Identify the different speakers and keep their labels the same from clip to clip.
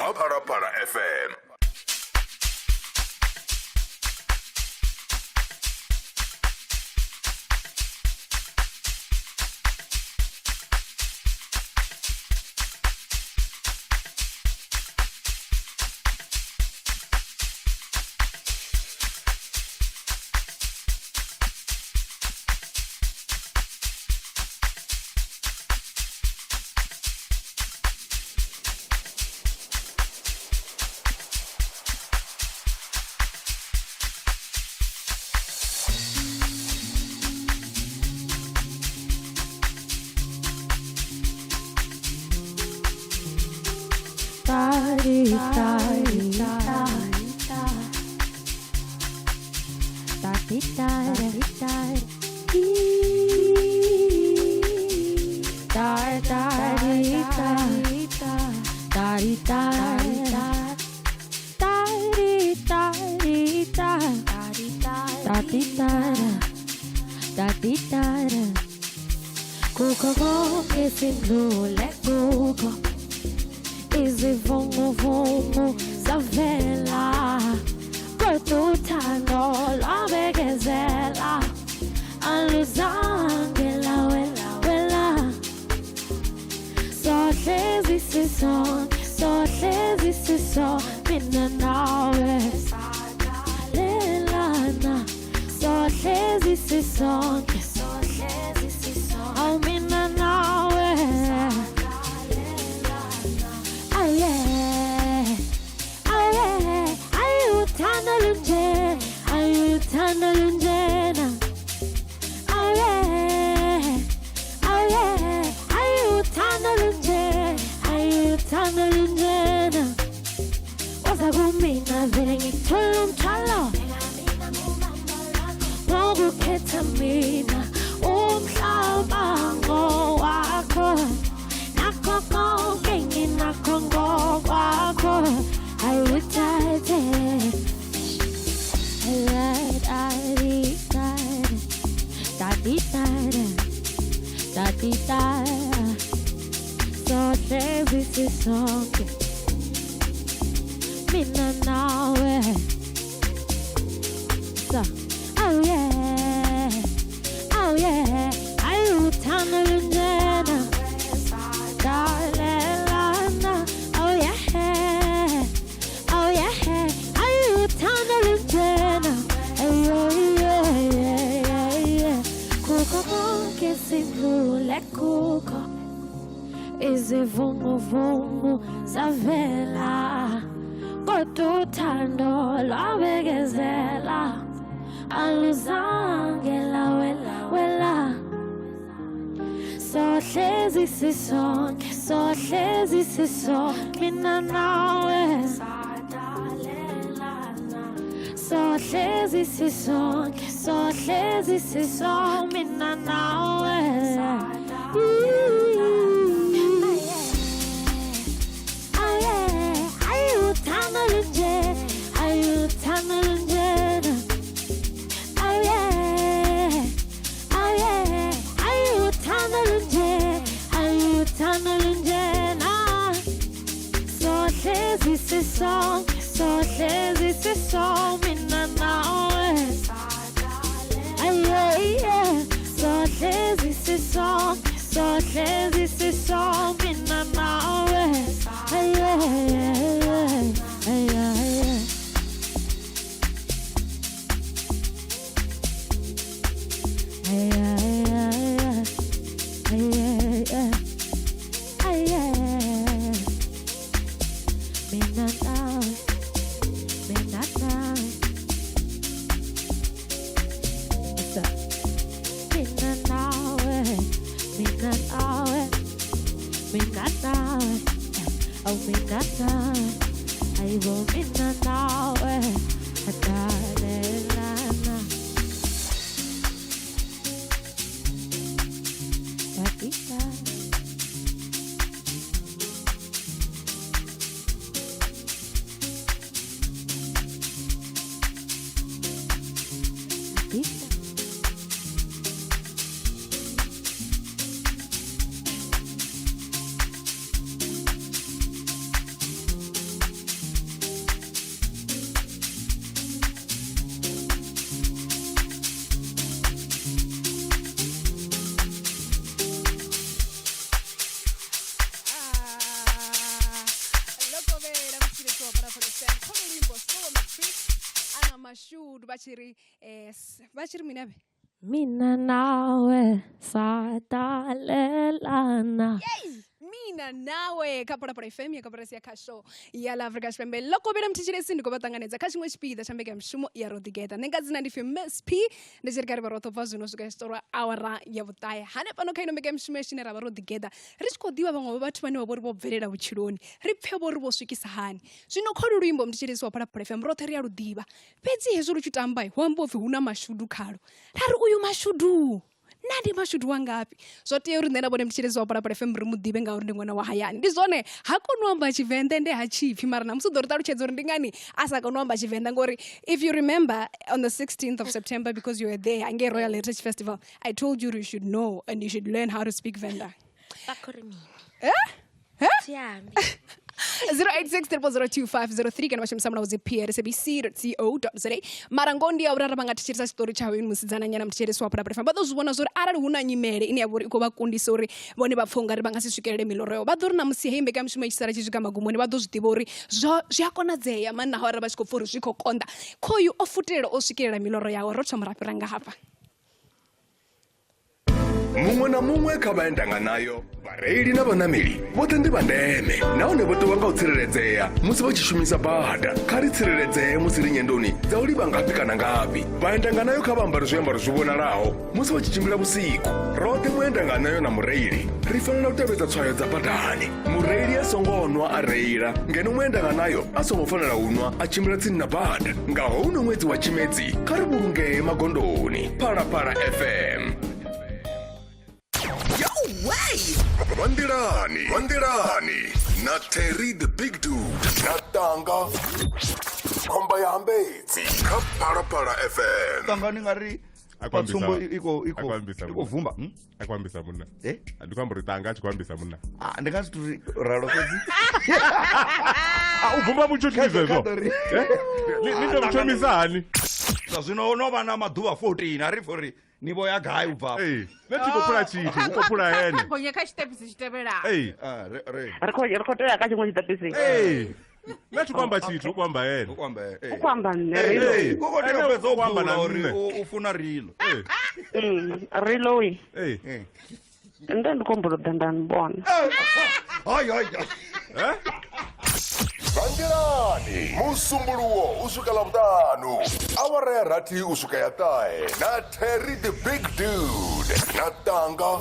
Speaker 1: Kha Phalaphala FM.
Speaker 2: Kukho konke sidlule kukho izivunguvungu zavela, kodwa uthando lwabekezela aluzange lawelawela. Sohlezi sisonke, sohlezi sisonke, mina nawe sadalelana. Sohlezi sisonke, sohlezi sisonke, awu mina nawe. Aye, aye, ayuthando lunje, ayuthando lunjena. Aye, aye, ayuthando lunje, ayuthando lunjena. Waza kumina vele ngithola umthwalo, ngokukhetha mina umhlaba ngowakho, nakho konke nginakho ngokwakho. Ayuthathe sohlezi sisonke, mina nawe. So, oh yeah, oh yeah, ayuthando lunjena, dalelana. Oh yeah, oh yeah, ayuthando lunjena. Oh yeah, yeah, yeah. Kukho konke sidlule kukho izivunguvungu zavela, kodwa uthando lwabekezela aluzange lawelawela. Sohlezi sisonke, sohlezi sisonke, mina nawe sohlezi sisonke, sohlezi sisonke, mina nawe. Aye, ayuthando lunje, ayuthando lunjena. Aye, aye, ayuthando lunje, ayuthando lunjena. Sohlezi sisonke, sohlezi sisonke, mina nawe. Aye, yeah, sohlezi sisonke, sohlezi sisonke, mina nawe. Aye, aye, aye, aye. Aye, aye, aye, aye, aye. Mina nawe, mina nawe. Mina nawe, mina nawe, mina nawe. Oh, mina nawe, ayibo mina nawe, adalelana. Tatita. Tatita.
Speaker 1: Phalaphala FM kha luimbo Slow on the Creek ana mashudu vha tshi ri eh, vha tshi ri mini avhe
Speaker 2: Mina nawe satalelana.
Speaker 1: Mina nawe kha Phalaphala FM ya koporasi ya khasho ya la Afrika Tshipembe. Ḽo kovhela muthetshelesi ndi khou vha ṱanganedza kha tshiṅwe tshipiḓa tsha mbekanyamushumo ya Ro Ḓigeḓa. Nṋe nga dzina ndi pfi Miss P, ndi tshi ri kha ri vha roṱhe ubva zwino u swika tshiṱorwa awara ya vhuṱahe. Hanefhano kha ino mbekanyamushumo yashu ine ra vha ro ḓigeḓa ri tshi khou ḓivha vhaṅwe vha vhathu vhane vha vho ri vho bvelela vhutshiloni, ri pfhe vho ri vho swikisa hani. Zwino kholu luimbo muthetshelesi wa Phalaphala FM roṱhe ri a lu ḓivha, fhedzi hezwi lu tshi tamba hu ambiwa upfhi hu na mashudu khalo. Ra ri uyu mashudu na ndi mashudu wa ngafhi? Zwo tea uri nṋe na vhone muthetshelesi wa Phalaphala FM ri mu ḓivhe ngauri ndi ṅwana wa hayani. Ndi zwone ha koni u amba Tshivenḓa ende ha tshipfi mara namusi u ḓo ri ṱalutshedza uri ndi ngani a sa koni u amba Tshivenḓa ngori if you remember on the 16th of September because you were there hangei Royal Heritage Festival I told you you should know and you should learn how to speak Venda.
Speaker 3: Vha khou ri mini?
Speaker 1: Eh? Eh?
Speaker 3: Thi ambi.
Speaker 1: 086 kana vha shumisa mulaudzi prsabc.co.za mara ngoho ndi ya uri arali vha nga thetshelesa tshiṱori tsha hoyu musidzana nyana muthetshelesi wa Phalaphala FM vha ḓo zwi vhona zwori arali hu na nyimele ine ya vha uri i khou vha kundisa uri vhone vha pfha ungari vha nga si swikelele miloro yavho vha ḓo ri na musi heyi mbekanyamushumo i tshi sala tshi swika magumoni vha ḓo zwi ḓivha uri zwo zwi a konadzea mani naho arali vha tshi khou pfha uri zwi khou konḓa khoyu o futelela o swikelela miloro yawe ro thoma ra fhira nga hafha.
Speaker 4: Muṅwe na muṅwe kha vhaendanganayo, vhareili na vhaṋameli vhoṱhe ndi vha ndeme nahone vho ṱuwa nga u tsireledzea musi vha tshi shumisa bada. Kha ri tsireledzee musi ri nyendoni dza u livha ngafhi kana ngafhi. Vhaendanganayo kha vha ambare zwiambaro zwi vhonalaho musi vha tshi tshimbila vhusiku. Roṱhe muendanganayo na mureili ri fanela u tevhedza tswayo dza badani. Mureili a songo nwa a reila ngeno muendanganayo a songo fanela u nwa a tshimbila tsini na bada. Nga houno ṅwedzi wa Tshimedzi kha ri vhulungee magondoni. Phalaphala FM. Vha nḓilani, vha nḓilani na Terry the Big Dude na Tanga khomba ya Ambedzi kha Phalaphala FM.
Speaker 5: Tanga ni nga ri
Speaker 6: A khou
Speaker 5: pa
Speaker 6: ambisa-
Speaker 5: tsumbo i khou i
Speaker 6: a
Speaker 5: khou
Speaker 6: khou ambisa
Speaker 5: i khou
Speaker 6: munna.
Speaker 5: vumba hmm?
Speaker 6: A khou ambisa munna.
Speaker 5: Eh?
Speaker 6: Ndi khou amba uri Tanga a tshi khou ambisa munna.
Speaker 5: Ah, ndi nga si tou ralo fhedzi
Speaker 6: Ah, u bvumba mutsho ndi zwezwo.
Speaker 5: Kha ḓo ri-
Speaker 6: Eh? Ni ndo thomisa hani?
Speaker 5: Zwa zwino no vha na maḓuvha 14 a ri pfa uri ni vho ya gai u bva afho.
Speaker 6: Ee, nṋe thi khou phula tshithu, hu khou phula ene.
Speaker 7: Kha gonye kha tshiṱepisi tshi tevhelaho.
Speaker 6: Ee.
Speaker 5: Ah, re re
Speaker 8: Ri khou tea kha tshiṅwe tshiṱepisi.
Speaker 6: Ee. Nṋe thi khou amba tshithu, hu khou amba ene.
Speaker 5: Hu khou amba ene.
Speaker 8: U khou amba nṋe Rilo.
Speaker 6: Ee.
Speaker 5: U khou tea u
Speaker 6: Ene
Speaker 5: fhedza u
Speaker 6: u khou amba
Speaker 5: phula
Speaker 6: na
Speaker 5: uri
Speaker 6: nṋe.
Speaker 5: u funa Rilo.
Speaker 6: Ee.
Speaker 8: Rilo uyu.
Speaker 6: Ee.
Speaker 5: Ee.
Speaker 8: Nṋe ndi khou humbula u ḓa nda ni vhona.
Speaker 5: Hai hai hai.
Speaker 6: Eh?
Speaker 4: Vha nḓilani Musumbuluwo u swika Ḽavhuṱanu awara ya rathi u swika ya ṱahe na Terry the Big Dude na Tanga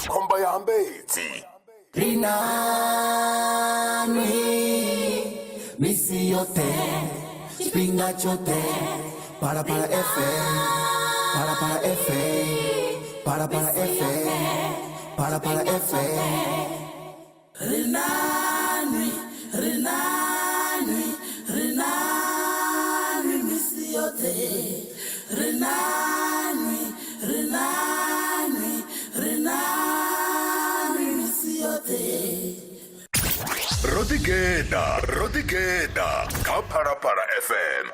Speaker 4: khomba ya Ambedzi.
Speaker 9: Ri nanwi misi yoṱhe tshifhinga tshoṱhe Phalaphala FM Phalaphala FM Phalaphala FM Phalaphala FM Ri nanwi ri nanwi ri nanwi misi yoṱhe ri nanwi ri nanwi ri nanwi misi yoṱhe
Speaker 4: Ro ḓigeḓa, ro ḓigeḓa kha Phalaphala FM.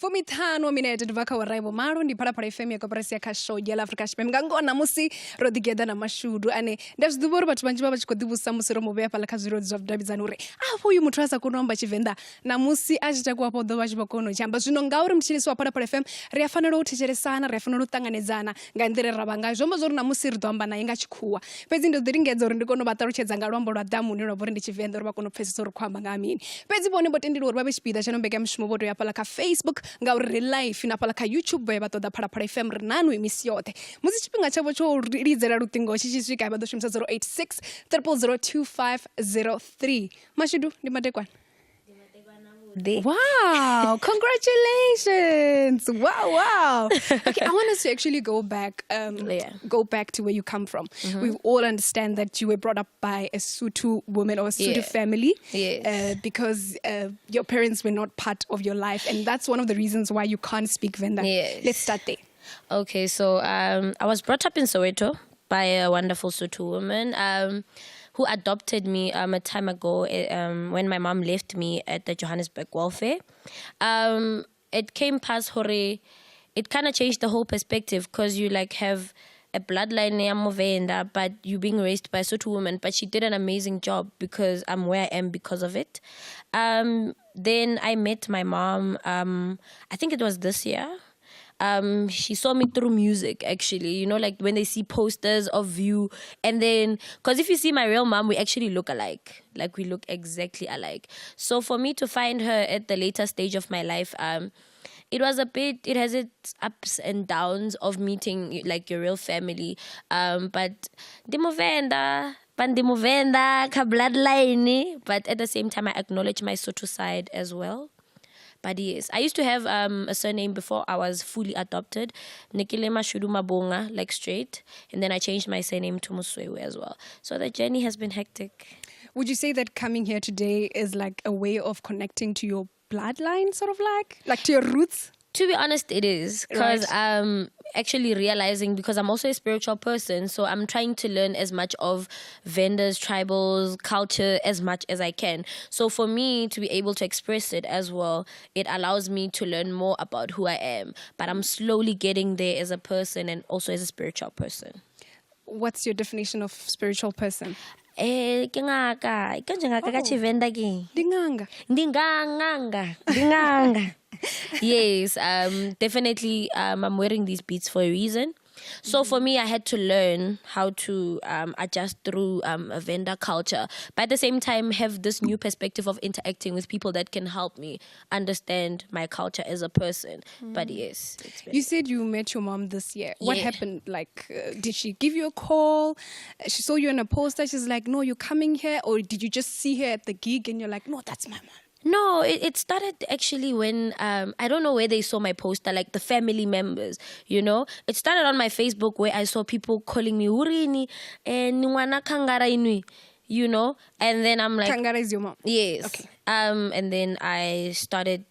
Speaker 1: Fumiṱhanu wa minete ndi bva kha awara ya vhumalo ndi Phalaphala FM ya koporasi ya khasho ya ḽa Afrika Tshipembe. Nga ngoho ṋamusi ro ḓigeḓa na mashudu ane ndi a zwi ḓivha uri vhathu vhanzhi vha vha tshi khou ḓivhudzisa musi ro mu vhea fhaḽa kha zwileludzi zwa vhudavhidzani uri afho uyu muthu a sa koni u amba Tshivenḓa ṋamusi a tshi takuwa afho u ḓo vha a tshi vho kona u tshi amba. Zwino ngauri muthetshelesi wa Phalaphala FM ri a fanela u thetshelesana, ri a fanela u ṱanganedzana nga nḓila ine ra vha ngayo. Zwi amba zwa uri ṋamusi ri ḓo amba naye nga tshikhuwa fhedzi ndi ḓo lingedza uri ndi kone u vha ṱalutshedza nga luambo lwa ḓamuni lwa vha uri ndi Tshivenḓa uri vha kone u pfesesa uri ri khou amba nga ha mini. Fhedzi vhone vho tendeliwa uri vha vhe tshipiḓa tsha no mbekanyamushumo vho tou ya fhaḽa kha Facebook ngauri ri live na fhaḽa kha YouTube vha ya vha ṱoḓa Phalaphala FM ri nanwi misi yoṱhe. Musi tshifhinga tshavho tsho lidzela luṱingo tshi tshi swika vha ḓo shumisa 086 000 2503. Mashudu ndi madekwana. Wow, congratulations. Wow, wow. Okay, I want us to actually go back, go back to where you come from. We all understand that you were brought up by a Sotho woman or a Sotho family. Because your parents were not part of your life. And that's one of the reasons why you can't speak Venda.
Speaker 3: Yes.
Speaker 1: Let's start there.
Speaker 3: Okay, so I was brought up in Soweto by a wonderful Sotho woman who adopted me a time ago when my mom left me at the Johannesburg welfare. It came past hore, it kind of changed the whole perspective because you like have a bloodline ya Muvenda, but you being raised by a Sotho woman. But she did an amazing job because I'm where I am because of it. Then I met my mom, I think it was this year. She saw me through music, actually, you know, like when they see posters of you, and then, because if you see my real mom, we actually look alike, like we look exactly alike. So for me to find her at the later stage of my life, it was a bit, it has its ups and downs of meeting like your real family. But ndi Muvenda, ndi Muvenda, ka bloodline, but at the same time, I acknowledge my Sotho side as well. But yes, I used to have a surname before I was fully adopted, Nikile Mashudu Mabonga, like straight. And then I changed my surname to Mosweu as well. So the journey has been hectic.
Speaker 1: Would you say that coming here today is like a way of connecting to your bloodline, sort of like to your roots?
Speaker 3: To be honest, it is. Because actually realizing, because I'm also a spiritual person, so I'm trying to learn as much of Vendas, tribals, culture as much as I can. So for me to be able to express it as well, it allows me to learn more about who I am. But I'm slowly getting there as a person and also as a spiritual person.
Speaker 1: What's your definition of spiritual person?
Speaker 3: Eh, ke ngaka. Ke ngaka ka Tshivenda ke.
Speaker 1: Ndi nganga.
Speaker 3: Ndi nganga. Ndi nganga. Yes, definitely. I'm wearing these beads for a reason. So for me, I had to learn how to adjust through a Venda culture, but at the same time, have this new perspective of interacting with people that can help me understand my culture as a person. But yes, it's been
Speaker 1: You said you met your mom this year. What
Speaker 3: Yeah.
Speaker 1: happened? Did she give you a call? She saw you in a poster. She's like, no, you're coming here. Or did you just see her at the gig and you're like, no, that's my mom?
Speaker 3: No, it started actually when, I don't know where they saw my poster, like the family members, you know. It started on my Facebook where I saw people calling me, Urini, ni ngwana Kangara inwi, you know. And then I'm like...
Speaker 1: Kangara is your mom?
Speaker 3: Yes.
Speaker 1: Okay.
Speaker 3: And then I started...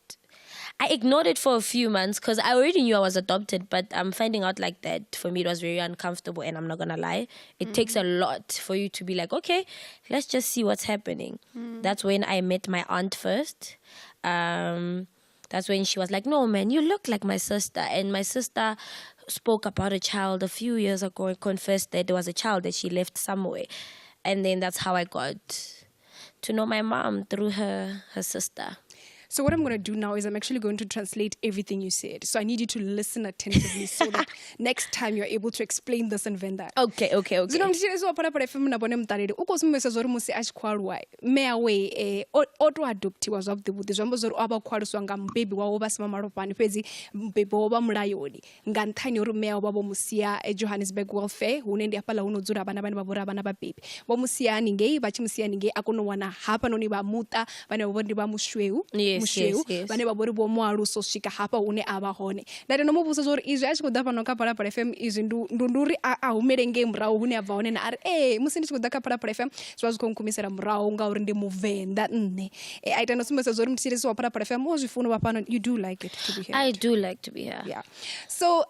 Speaker 3: I ignored it for a few months because I already knew I was adopted, but I'm finding out like that, for me, it was very uncomfortable, and I'm not going to lie. It takes a lot for you to be like, okay, let's just see what's happening. That's when I met my aunt first. That's when she was like, no, man, you look like my sister. And my sister spoke about a child a few years ago and confessed that there was a child that she left somewhere. And then that's how I got to know my mom, through her sister.
Speaker 1: So what I'm going to do now is I'm actually going to translate everything you said. So I need you to listen attentively so that next time you're able to explain this in Venda.
Speaker 3: Okay.
Speaker 1: Zwino mthetshelesi wa Phalaphala FM na vhone muṱaleli u khou sumbedzisa zwa uri musi a tshi khou aluwa, mme awe, o to adoptiwa zwavhuḓi vhuḓi. Zwi amba zwa uri o vha a khou aluswa nga mubebi wawe vha si vha malofhani, fhedzi mubebi wawe vha mulayoni. Nga nṱhani ha uri mme awe vha vho mu sia, Johannesburg Welfare, hune ndi hafhaḽa hu no dzula vhana vhane vha vho ri a vhana vhabebi. Vho mu sia haningei, vha tshi mu sia haningei a kona u wana hafhanoni vha muṱa vhane vha vho ri ndi vha musweu.
Speaker 3: Yes.
Speaker 1: Musweu,
Speaker 3: Yes.
Speaker 1: vhane vha vhori vho mualuso swika hafha hune a vha hone. Nda ri no mu vhudza uri izwi a tshi khou ḓa fhano kha Phalaphala FM, izwi ndu uri a humele ngei murahu hune a bva hone, na a ri ee, musi ndi tshi khou ḓa kha Phalaphala FM zwi vha zwi khou nkhumisela murahu ngauri ndi Muvenḓa nṋe. A ita no sumbedza uri muthetshelesi wa Phalaphala FM o zwi funa u vha fhano. You do like it to be here.
Speaker 3: I do like to be here.
Speaker 1: Yeah. So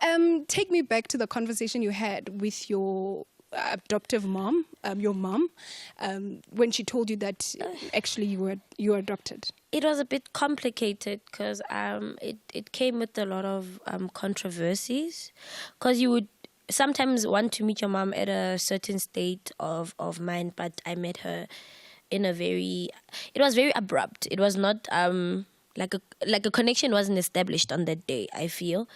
Speaker 1: take me back to the conversation you had with your adoptive mom, your mom, when she told you that actually you were adopted.
Speaker 3: It was a bit complicated because it came with a lot of controversies, because you would sometimes want to meet your mom at a certain state of mind, but I met her in a very, it was very abrupt. It was not like a, like a connection wasn't established on that day, I feel.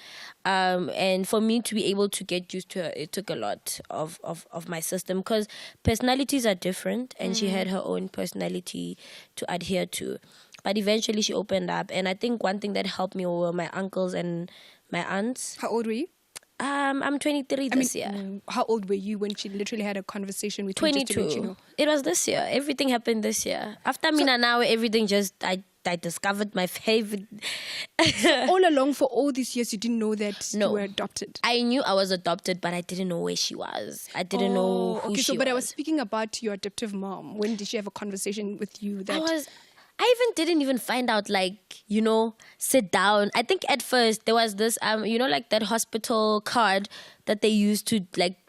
Speaker 3: And for me to be able to get used to her, it took a lot of my system, because personalities are different, and she had her own personality to adhere to. But eventually she opened up. And I think one thing that helped me were my uncles and my aunts.
Speaker 1: How old were you?
Speaker 3: I'm 23 this year.
Speaker 1: How old were you when she literally had a conversation with you? Just to let you
Speaker 3: 22.
Speaker 1: know?
Speaker 3: It was this year. Everything happened this year. After Mina now, everything just, I discovered my favorite.
Speaker 1: So all along, for all these years, you didn't know that you
Speaker 3: No.
Speaker 1: were adopted?
Speaker 3: I knew I was adopted, but I didn't know where she was. I didn't know
Speaker 1: Oh,
Speaker 3: who
Speaker 1: okay, so,
Speaker 3: she
Speaker 1: but I was
Speaker 3: was.
Speaker 1: speaking about your adoptive mom. When did she have a conversation with you? That
Speaker 3: I even didn't even find out, sit down. I think at first there was this, that hospital card that they used to,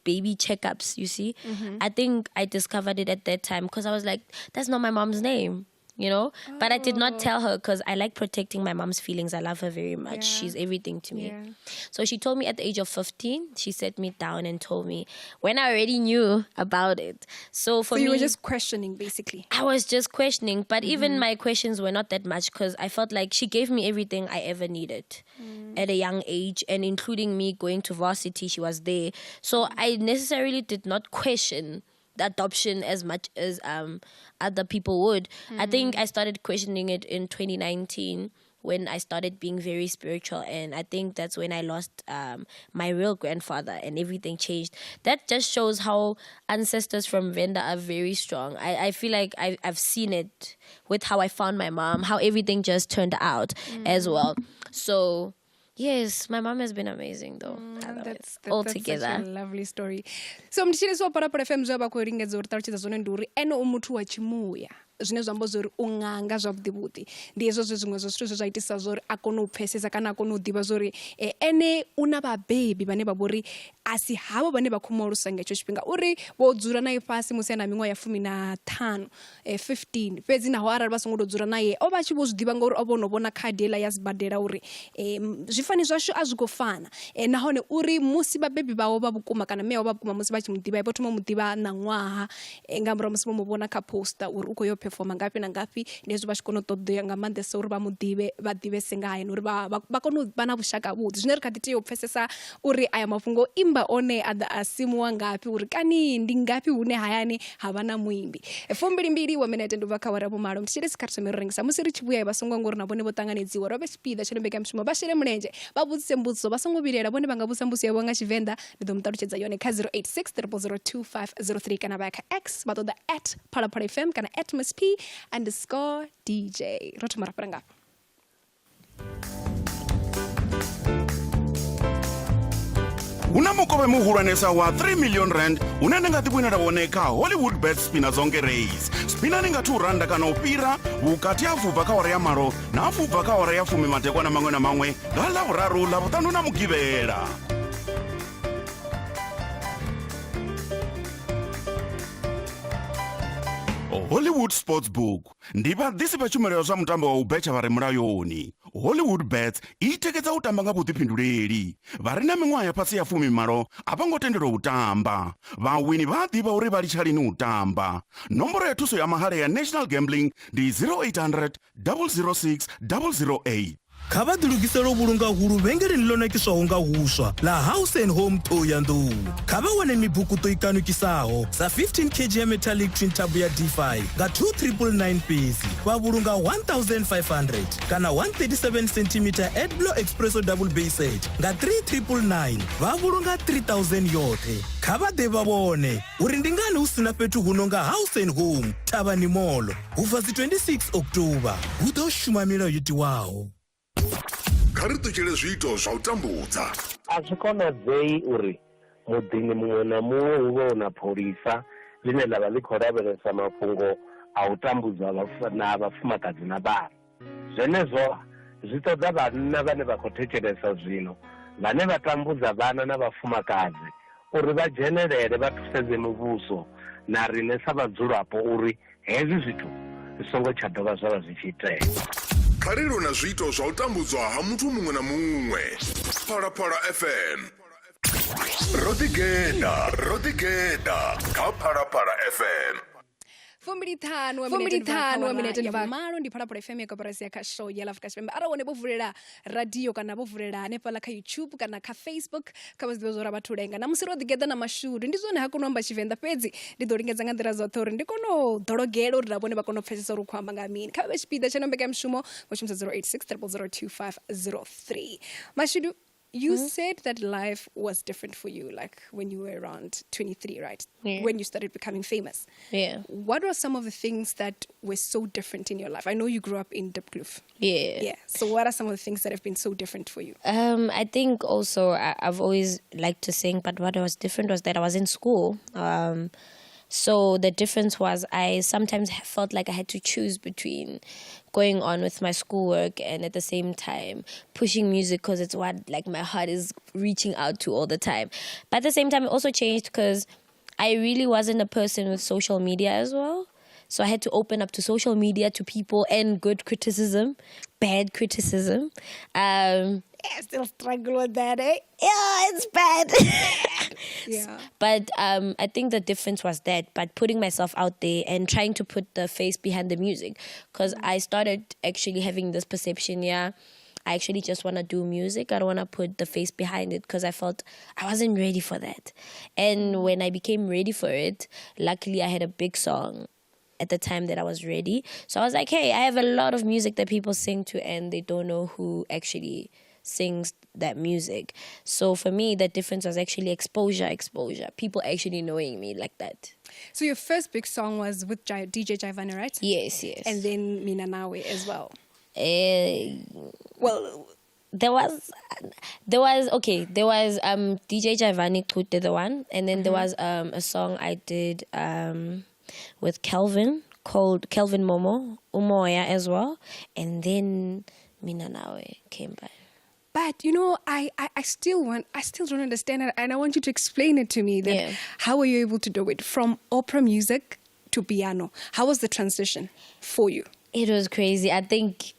Speaker 3: baby checkups, you see. I think I discovered it at that time because I was like, that's not my mom's name. You know, but I did not tell her because I like protecting my mom's feelings. I love her very much. She's everything to me.
Speaker 1: Yeah.
Speaker 3: So she told me at the age of 15, she sat me down and told me when I already knew about it. So for
Speaker 1: So you
Speaker 3: me,
Speaker 1: were just questioning basically.
Speaker 3: I was just questioning, but even my questions were not that much because I felt like she gave me everything I ever needed at a young age, and including me going to varsity, she was there. So I necessarily did not question the adoption as much as other people would. I think I started questioning it in 2019 when I started being very spiritual, and I think that's when I lost my real grandfather, and everything changed. That just shows how ancestors from Venda are very strong. I feel like I've seen it with how I found my mom, how everything just turned out as well. So, yes, my mom has been amazing though. Otherwise, all
Speaker 1: That's
Speaker 3: together.
Speaker 1: such a lovely story. So mthetshelesi wa Phalaphala FM zwe vha khou lingedza uri ṱalutshedza zwone ndi uri ene u muthu wa tshimuya zwine zwa amba zwori u ṅanga zwavhuḓi vhuḓi ndi hezwo zwe zwiṅwe zwa zwithu zwe zwa itisa zwori a kone u pfesesa kana a kone u ḓivha zwori ene u na vhabebi vhane vha vhori a si havho vhane vha khou mu alusa nga hetsho tshifhinga uri vho dzula naye fhasi musi a na miṅwaha ya 15 15 fhedzi naho arali vha songo tou dzula naye o vha a tshi vho zwi ḓivha ngori o vha o no vhona khadi heiḽa ya sibadela uri zwifani zwashu a zwi khou fana nahone uri musi vhabebi vhawe vha vhukuma kana mme awe vha vhukuma musi vha tshi mu ḓivha vho thoma u mu ḓivha ṋaṅwaha nga murahu musi vho mu vhona kha poster uri u khou yo performa ngafhi na ngafhi ndi hezwi vha tshi kona u ṱoḓea nga maanḓesa uri vha mu ḓivhe vha ḓivhese nga haye na uri vha kone u vha na vhushaka havhuḓi zwine ri kha ḓi tea u pfesesa uri aya mafhungo o imba one a ḓa a simuwa ngafhi uri kani ndi ngafhi hune hayani ha vha na muimbi 22 wa minete ndi u bva kha awara ya vhumalo mthetshelesi kha ri thome ri rengisa musi ri tshi vhuya vha songo ngori na vhone vho ṱanganedziwa ro vhe tshipiḓa tsha mbekanyamushumo vha shele mulenzhe vha vhudzise mbudziso vha songo vhilela vhone vha nga vhudzisa mbudziso yavho nga tshivenḓa ndi ḓo mu ṱalutshedza yone kha 086 0002503 kana vha ya kha X vha ṱoḓa at Phalaphala FM kana at msp underscore DJ ro thoma ra fhira ngafha.
Speaker 10: Hu na mukovhe muhulwanesa wa 3 million rand une ni nga ḓiwinela wone kha Hollywood Bet Spina Zonke Race. Spinani nga 2 randa kana u fhira vhukati ha fubva kha awara ya malo na fubva kha awara ya fumi madekwana maṅwe na maṅwe nga Ḽavhuraru, Ḽavhuṱanu na Mugivhela. Hollywood Sportsbook ndi vhaḓisi vha tshumelo ya zwa mutambo wa u betsha vha re mulayoni. Hollywood Bets i tikedza u tamba nga vhuḓifhinduleli. Vha re na miṅwaha ya fhasi ya 18 a vho ngo tendelwa u tamba. Vhawini vha a ḓivha uri vha litsha lini u tamba. Nomboro ya thuso ya mahala ya National Gambling ndi 0800 006 008.
Speaker 11: Kha vha ḓilugisele u vhulunga hulu vhengeleni ḽo nakiswaho nga huswa ḽa House and Home Thohoyandou. Kha vha wane mibukuṱo i kanukisaho sa 15 kg ya metallic twin tub ya D5 nga 2999 fhedzi, vha vhulunga 1500 kana 137 cm Edblo Expresso Double Bay Set nga 3999 vha vhulunga 3000 yoṱhe. Kha vha ḓe vha vhone uri ndi ngani hu sina fhethu hu no nga House and Home Thavhani Mall. U bva dzi 26 October hu ḓo shuma milayo yo tiwaho.
Speaker 4: Kha ri ṱutshele zwiito zwa u tambudza.
Speaker 12: A zwi konadzei uri muḓini muṅwe na muṅwe hu vhe hu na pholisa ḽine ḽa vha ḽi khou lavhelesa mafhungo a u tambudzwa na vhafumakadzi na vhana. Zwenezwo zwi ṱoḓa vhanna vhane vha khou thetshelesa zwino, vhane vha tambudza vhana na vhafumakadzi, uri vha dzhenelele vha thusedze muvhuso na riṋe sa vhadzulapo uri hezwi zwithu zwi songo tsha dovha zwa vha zwi tshi itea.
Speaker 4: Kha ri lwe na zwiito zwa u tambudzwa ha muthu muṅwe na muṅwe. Phalaphala FM. Ro ḓigeḓa, ro ḓigeḓa kha Phalaphala FM.
Speaker 1: 25 wa
Speaker 7: 25 wa
Speaker 1: minete
Speaker 7: minete
Speaker 1: ndi
Speaker 7: ndi bva-
Speaker 1: malo ndi Phalaphala FM ya koporasi ya khasho ya Afrika Tshipembe arali wone vho vulela radio kana vho vulela hanefhaḽa kha YouTube kana kha Facebook kha vha zwi ḓivhe zwo ra vhathu lenga na musi ro ḓigeḓa na mashudu ndi zwone ha koni u amba tshivenḓa fhedzi ndi ḓo lingedza nga nḓila dzoṱhe uri ndi kone u ḓologela uri na vhone vha kone u pfesesa uri u khou amba nga mini kha vha vhe tshipiḓa tsha no mbekanyamushumo vho shumisa 086 000 2503 mashudu. You said that life was different for you, like when you were around 23, right?
Speaker 3: Yeah.
Speaker 1: When you started becoming famous.
Speaker 3: Yeah.
Speaker 1: What were some of the things that were so different in your life? I know you grew up in Diepkloof.
Speaker 3: Yeah.
Speaker 1: Yeah. So what are some of the things that have been so different for you?
Speaker 3: I think also I've always liked to sing, but what was different was that I was in school. So the difference was I sometimes felt like I had to choose between going on with my schoolwork and at the same time pushing music because it's what like my heart is reaching out to all the time. But at the same time, it also changed because I really wasn't a person with social media as well. So I had to open up to social media, to people, and good criticism, bad criticism.
Speaker 1: I still struggle with that, eh?
Speaker 3: Yeah, it's bad.
Speaker 1: Yeah.
Speaker 3: But I think the difference was that, but putting myself out there and trying to put the face behind the music, because I started actually having this perception, yeah, I actually just want to do music. I don't want to put the face behind it, because I felt I wasn't ready for that. And when I became ready for it, luckily I had a big song at the time that I was ready. So I was like, hey, I have a lot of music that people sing to and they don't know who actually sings that music. So for me, the difference was actually exposure, people actually knowing me like that.
Speaker 1: So your first big song was with DJ Jaivane, right?
Speaker 3: Yes, yes.
Speaker 1: And then Mina Nawe as well.
Speaker 3: Well, there was DJ Jaivane Kute, the one, and then there was a song I did with Kelvin called Kelvin Momo, Umoya as well, and then Mina Nawe came by.
Speaker 1: But you know, I still don't understand it, and I want you to explain it to me. That how were you able to do it from opera music to piano? How was the transition for you?
Speaker 3: It was crazy. I think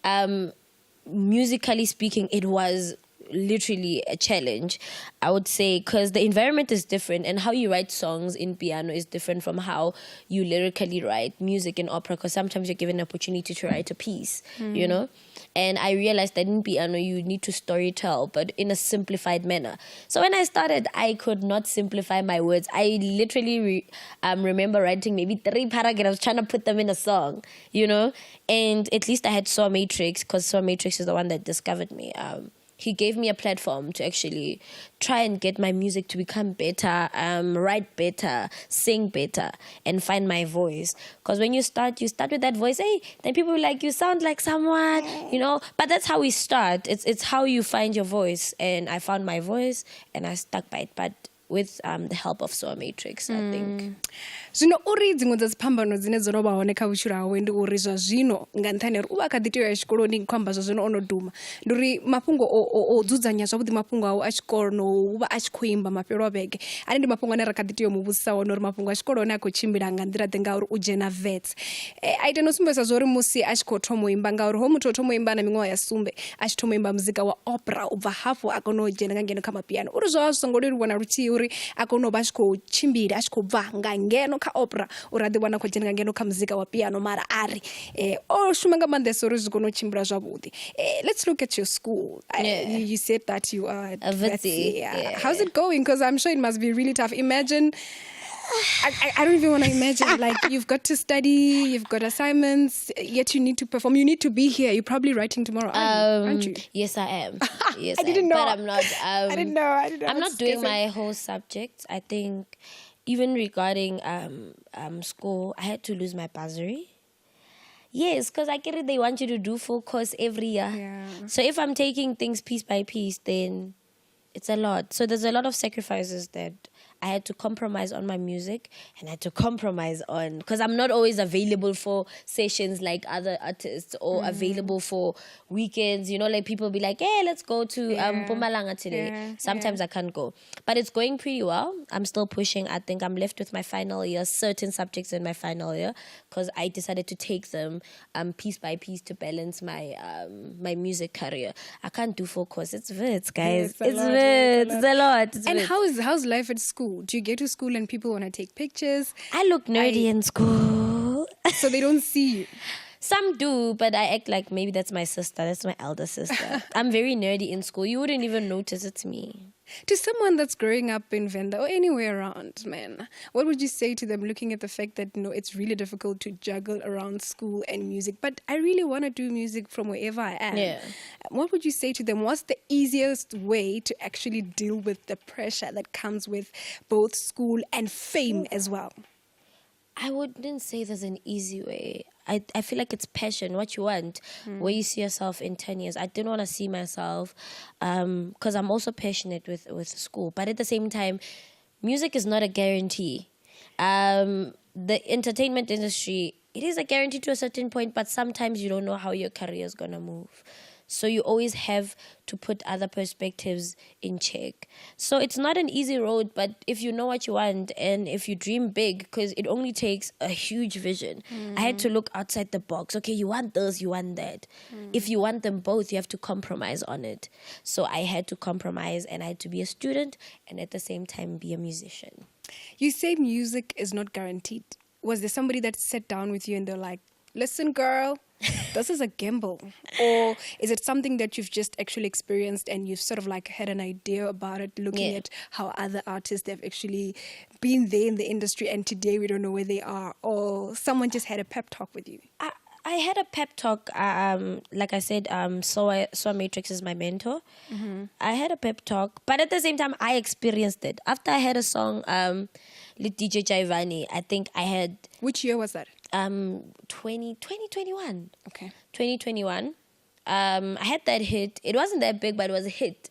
Speaker 3: musically speaking, it was literally a challenge, I would say, because the environment is different, and how you write songs in piano is different from how you lyrically write music in opera, because sometimes you're given an opportunity to write a piece, you know. And I realized that in piano you need to storytell, but in a simplified manner. So when I started, I could not simplify my words. I literally remember writing maybe 3 paragraphs, trying to put them in a song, you know. And at least I had Saw Matrix, because Saw Matrix is the one that discovered me. He gave me a platform to actually try and get my music to become better, write better, sing better, and find my voice. Because when you start with that voice, hey, then people will be like, you sound like someone, you know. But that's how we start. It's how you find your voice. And I found my voice, and I stuck by it. But with the help of Saw Matrix, I think.
Speaker 1: Zwino uri dziṅwe dza dziphambano dzine dzo no vha hone kha vhutshilo hawe ndi uri zwa zwino nga nṱhani uri u vha kha ḓi tea u ya tshikoloni khou amba zwa zwino ono duma, ndi uri mafhungo o dzudzanya zwavhuḓi mafhungo awe a tshikolo no u vha a tshi khou imba mafhelo a vhege, ane ndi mafhungo ane ra kha ḓi tea u mu vhudzisa one uri mafhungo a tshikolo one a khou tshimbila nga nḓila ḓe ngauri u dzhena vets. A ita no sumbedzisa zwa uri musi a tshi khou thoma u imba, ngauri ho muthu o thoma u imba na miṅwaha ya 7 a tshi thoma u imba muzika wa opera, u bva hafho a kona u dzhena nga ngeno kha mapiano, uri zwo vha zwi songo leluwa na luthihi uri a kone u vha a tshi khou tshimbila a tshi khou bva nga ngeno kha opera uri a ḓi wana khou dzhena nga ngeno kha muzika wa piano, mara a ri o shuma nga maanḓesa uri zwi kone u tshimbila zwavhuḓi. Let's look at your school. You said that you are
Speaker 3: a Witsie. Yeah.
Speaker 1: How's it going? Because I'm sure it must be really tough. Imagine, I don't even want to imagine. Like, you've got to study, you've got assignments, yet you need to perform. You need to be here. You're probably writing tomorrow, aren't you?
Speaker 3: Yes, I am. Yes,
Speaker 1: I didn't know.
Speaker 3: But I'm not.
Speaker 1: I didn't know. I'm
Speaker 3: not doing my whole subject. I think even regarding school, I had to lose my bursary. Yes, because I get it. They want you to do full course every year.
Speaker 1: Yeah.
Speaker 3: So if I'm taking things piece by piece, then it's a lot. So there's a lot of sacrifices that I had to compromise on my music, and I had to compromise on, because I'm not always available for sessions like other artists, or available for weekends. You know, like people be like, hey, let's go to Mpumalanga today. Sometimes I can't go. But it's going pretty well. I'm still pushing. I think I'm left with my final year, certain subjects in my final year, because I decided to take them piece by piece to balance my my music career. I can't do full course. It's Wits, guys. It's Wits. It's a lot. It's
Speaker 1: and
Speaker 3: Wits.
Speaker 1: How's life at school? Do you get to school and people want to take pictures?
Speaker 3: I look nerdy in school.
Speaker 1: So they don't see you?
Speaker 3: Some do, but I act like maybe that's my sister. That's my elder sister. I'm very nerdy in school. You wouldn't even notice it's me.
Speaker 1: To someone that's growing up in Venda or anywhere around, man, what would you say to them looking at the fact that, you know, it's really difficult to juggle around school and music, but I really want to do music from wherever I am.
Speaker 3: Yeah.
Speaker 1: What would you say to them? What's the easiest way to actually deal with the pressure that comes with both school and fame as well?
Speaker 3: I wouldn't say there's an easy way. I feel like it's passion, what you want, where you see yourself in 10 years. I didn't want to see myself, because I'm also passionate with school. But at the same time, music is not a guarantee. The entertainment industry, it is a guarantee to a certain point, but sometimes you don't know how your career is going to move. So you always have to put other perspectives in check. So it's not an easy road, but if you know what you want and if you dream big, because it only takes a huge vision. I had to look outside the box. Okay, you want this, you want that. If you want them both, you have to compromise on it. So I had to compromise and I had to be a student and at the same time be a musician.
Speaker 1: You say music is not guaranteed. Was there somebody that sat down with you and they're like, listen, girl, this is a gamble? Or is it something that you've just actually experienced and you've sort of like had an idea about it, looking
Speaker 3: Yeah.
Speaker 1: at how other artists have actually been there in the industry and today we don't know where they are? Or someone just had a pep talk with you?
Speaker 3: I had a pep talk. Like I said, Soa Matrix is my mentor. I had a pep talk, but at the same time, I experienced it. After I had a song, with DJ Jaivani, I think I had.
Speaker 1: Which year was that?
Speaker 3: 2021.
Speaker 1: Okay.
Speaker 3: 2021. I had that hit. It wasn't that big, but it was a hit.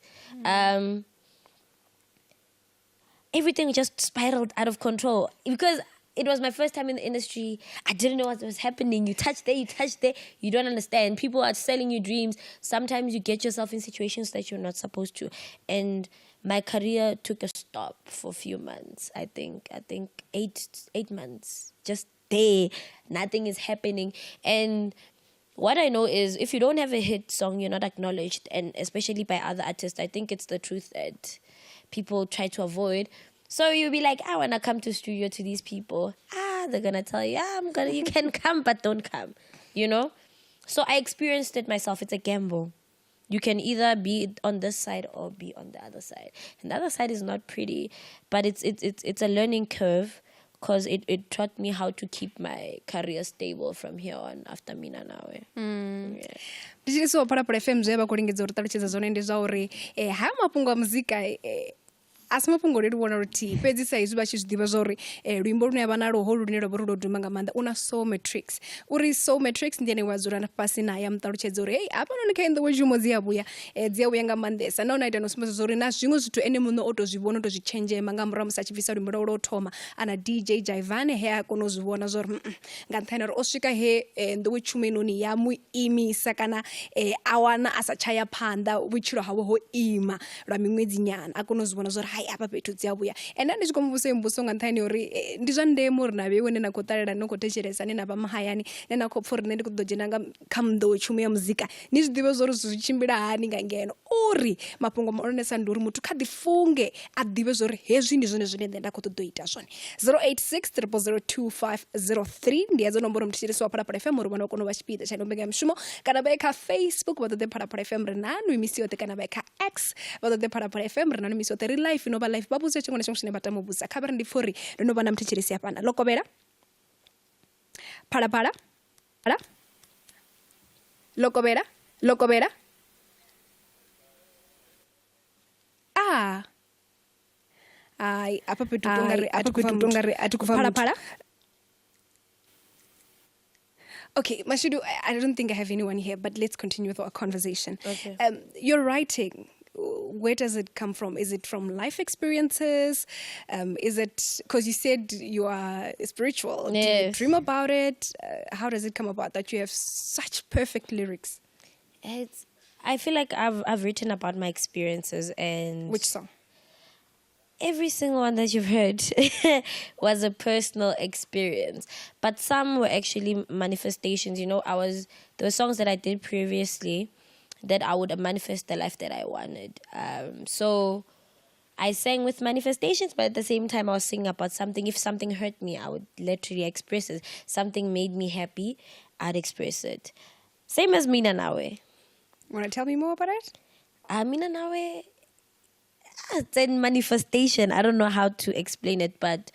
Speaker 3: Everything just spiraled out of control because it was my first time in the industry. I didn't know what was happening. You touch there, you touch there. You don't understand. People are selling you dreams. Sometimes you get yourself in situations that you're not supposed to. And my career took a stop for a few months. I think 8 months. Just there. Nothing is happening. And what I know is if you don't have a hit song, you're not acknowledged, and especially by other artists. I think it's the truth that people try to avoid. So you'll be like, I want to come to studio to these people. They're going to tell you, you can come, but don't come, you know? So I experienced it myself. It's a gamble. You can either be on this side or be on the other side. And the other side is not pretty, but it's a learning curve, because it taught me how to keep my career stable from here on after Mina Nawe. Yeah.
Speaker 1: Ndi tshi Phalaphala FM zwe vha khou lingedza uri ṱalutshedza zwone ndi zwa uri ha mafhungo a muzika a si mafhungo leluwa luthihi, fhedzi sa izwi vha tshi zwi ḓivha zwa uri luimbo lune vha nalwo holu lune lwa vha uri lwo duma nga maanḓa u na Soul Matrix. Uri Soul Matrix ndi ene wa dzula fhasi naye a muṱalutshedza uri hei hafhanoni kha nḓowetshumo dzi a vhuya, dzi a vhuya nga maanḓesa, nahone a ita no sumbedza zwa uri na zwiṅwe zwithu ene muṋe o to zwi vhona, o to zwi tshenzhema nga murahu musi a tshi bvisa luimbo lwawe lwo thoma ana DJ Jaivane, he a kona u zwi vhona zwa uri nga nṱhani uri o swika he nḓowetshumo inoni ya mu imisa kana a wana a sa tsha ya phanḓa, vhutshilo hawe ho ima lwa miṅwedzi nyana, a kona u zwi vhona zwa uri hai hafha fhethu dzi a vhuya. Ende ndi tshi khou muvhusa mbuso nga nṱhani uri ndi zwa ndeme uri na vheiwe ne na khou ṱalela, ne khou thetshelesa, ne na vha mahayani, ne na khou pfha uri nṋe ndi khou ḓo dzhena nga kha nḓowetshumo ya muzika, ni zwi ḓivhe zwa uri zwi tshimbila hani nga ngeno. Uri mafhungo mahulwanesa ndi uri muthu kha ḓi funge a ḓivhe zwa uri hezwi ndi zwone zwine nṋe nda khou ṱoḓa u ita zwone. 086 0002503 ndi hedzo nomboro muthetshelesi wa Phalaphala FM uri vhone vha kone u vha tshipiḓa tsha ino mbekanyamushumo, kana vha ye kha Facebook vha ṱoḓe Phalaphala FM ri nanu misi yoṱhe, kana vha ye kha X vha ṱoḓe Phalaphala FM ri nanu misi yoṱhe, ri live no vha live, vha vhudze tshiṅwe na tshiṅwe tshine vha tama u vhudza. Kha vha ri ndi pfha uri ndo no vha na muthetshelesi hafhana. Lokovhela Phalaphala phala Lokovhela Lokovhela. Ai hafha fhethu tonga ri a thi khou pfa Phalaphala. Okay, Mashudu, I don't think I have anyone here, but let's continue with our conversation.
Speaker 3: Okay.
Speaker 1: Your writing, where does it come from? Is it from life experiences? Is it because you said you are spiritual?
Speaker 3: Yes.
Speaker 1: Do you dream about it? How does it come about that you have such perfect lyrics?
Speaker 3: I feel like I've written about my experiences. And
Speaker 1: which song?
Speaker 3: Every single one that you've heard was a personal experience, but some were actually manifestations. You know, there were songs that I did previously that I would manifest the life that I wanted. So I sang with manifestations, but at the same time I was singing about something. If something hurt me, I would literally express it. Something made me happy, I'd express it. Same as Mina Nawe.
Speaker 1: Want to tell me more about it?
Speaker 3: Mina Nawe, it's a manifestation. I don't know how to explain it, but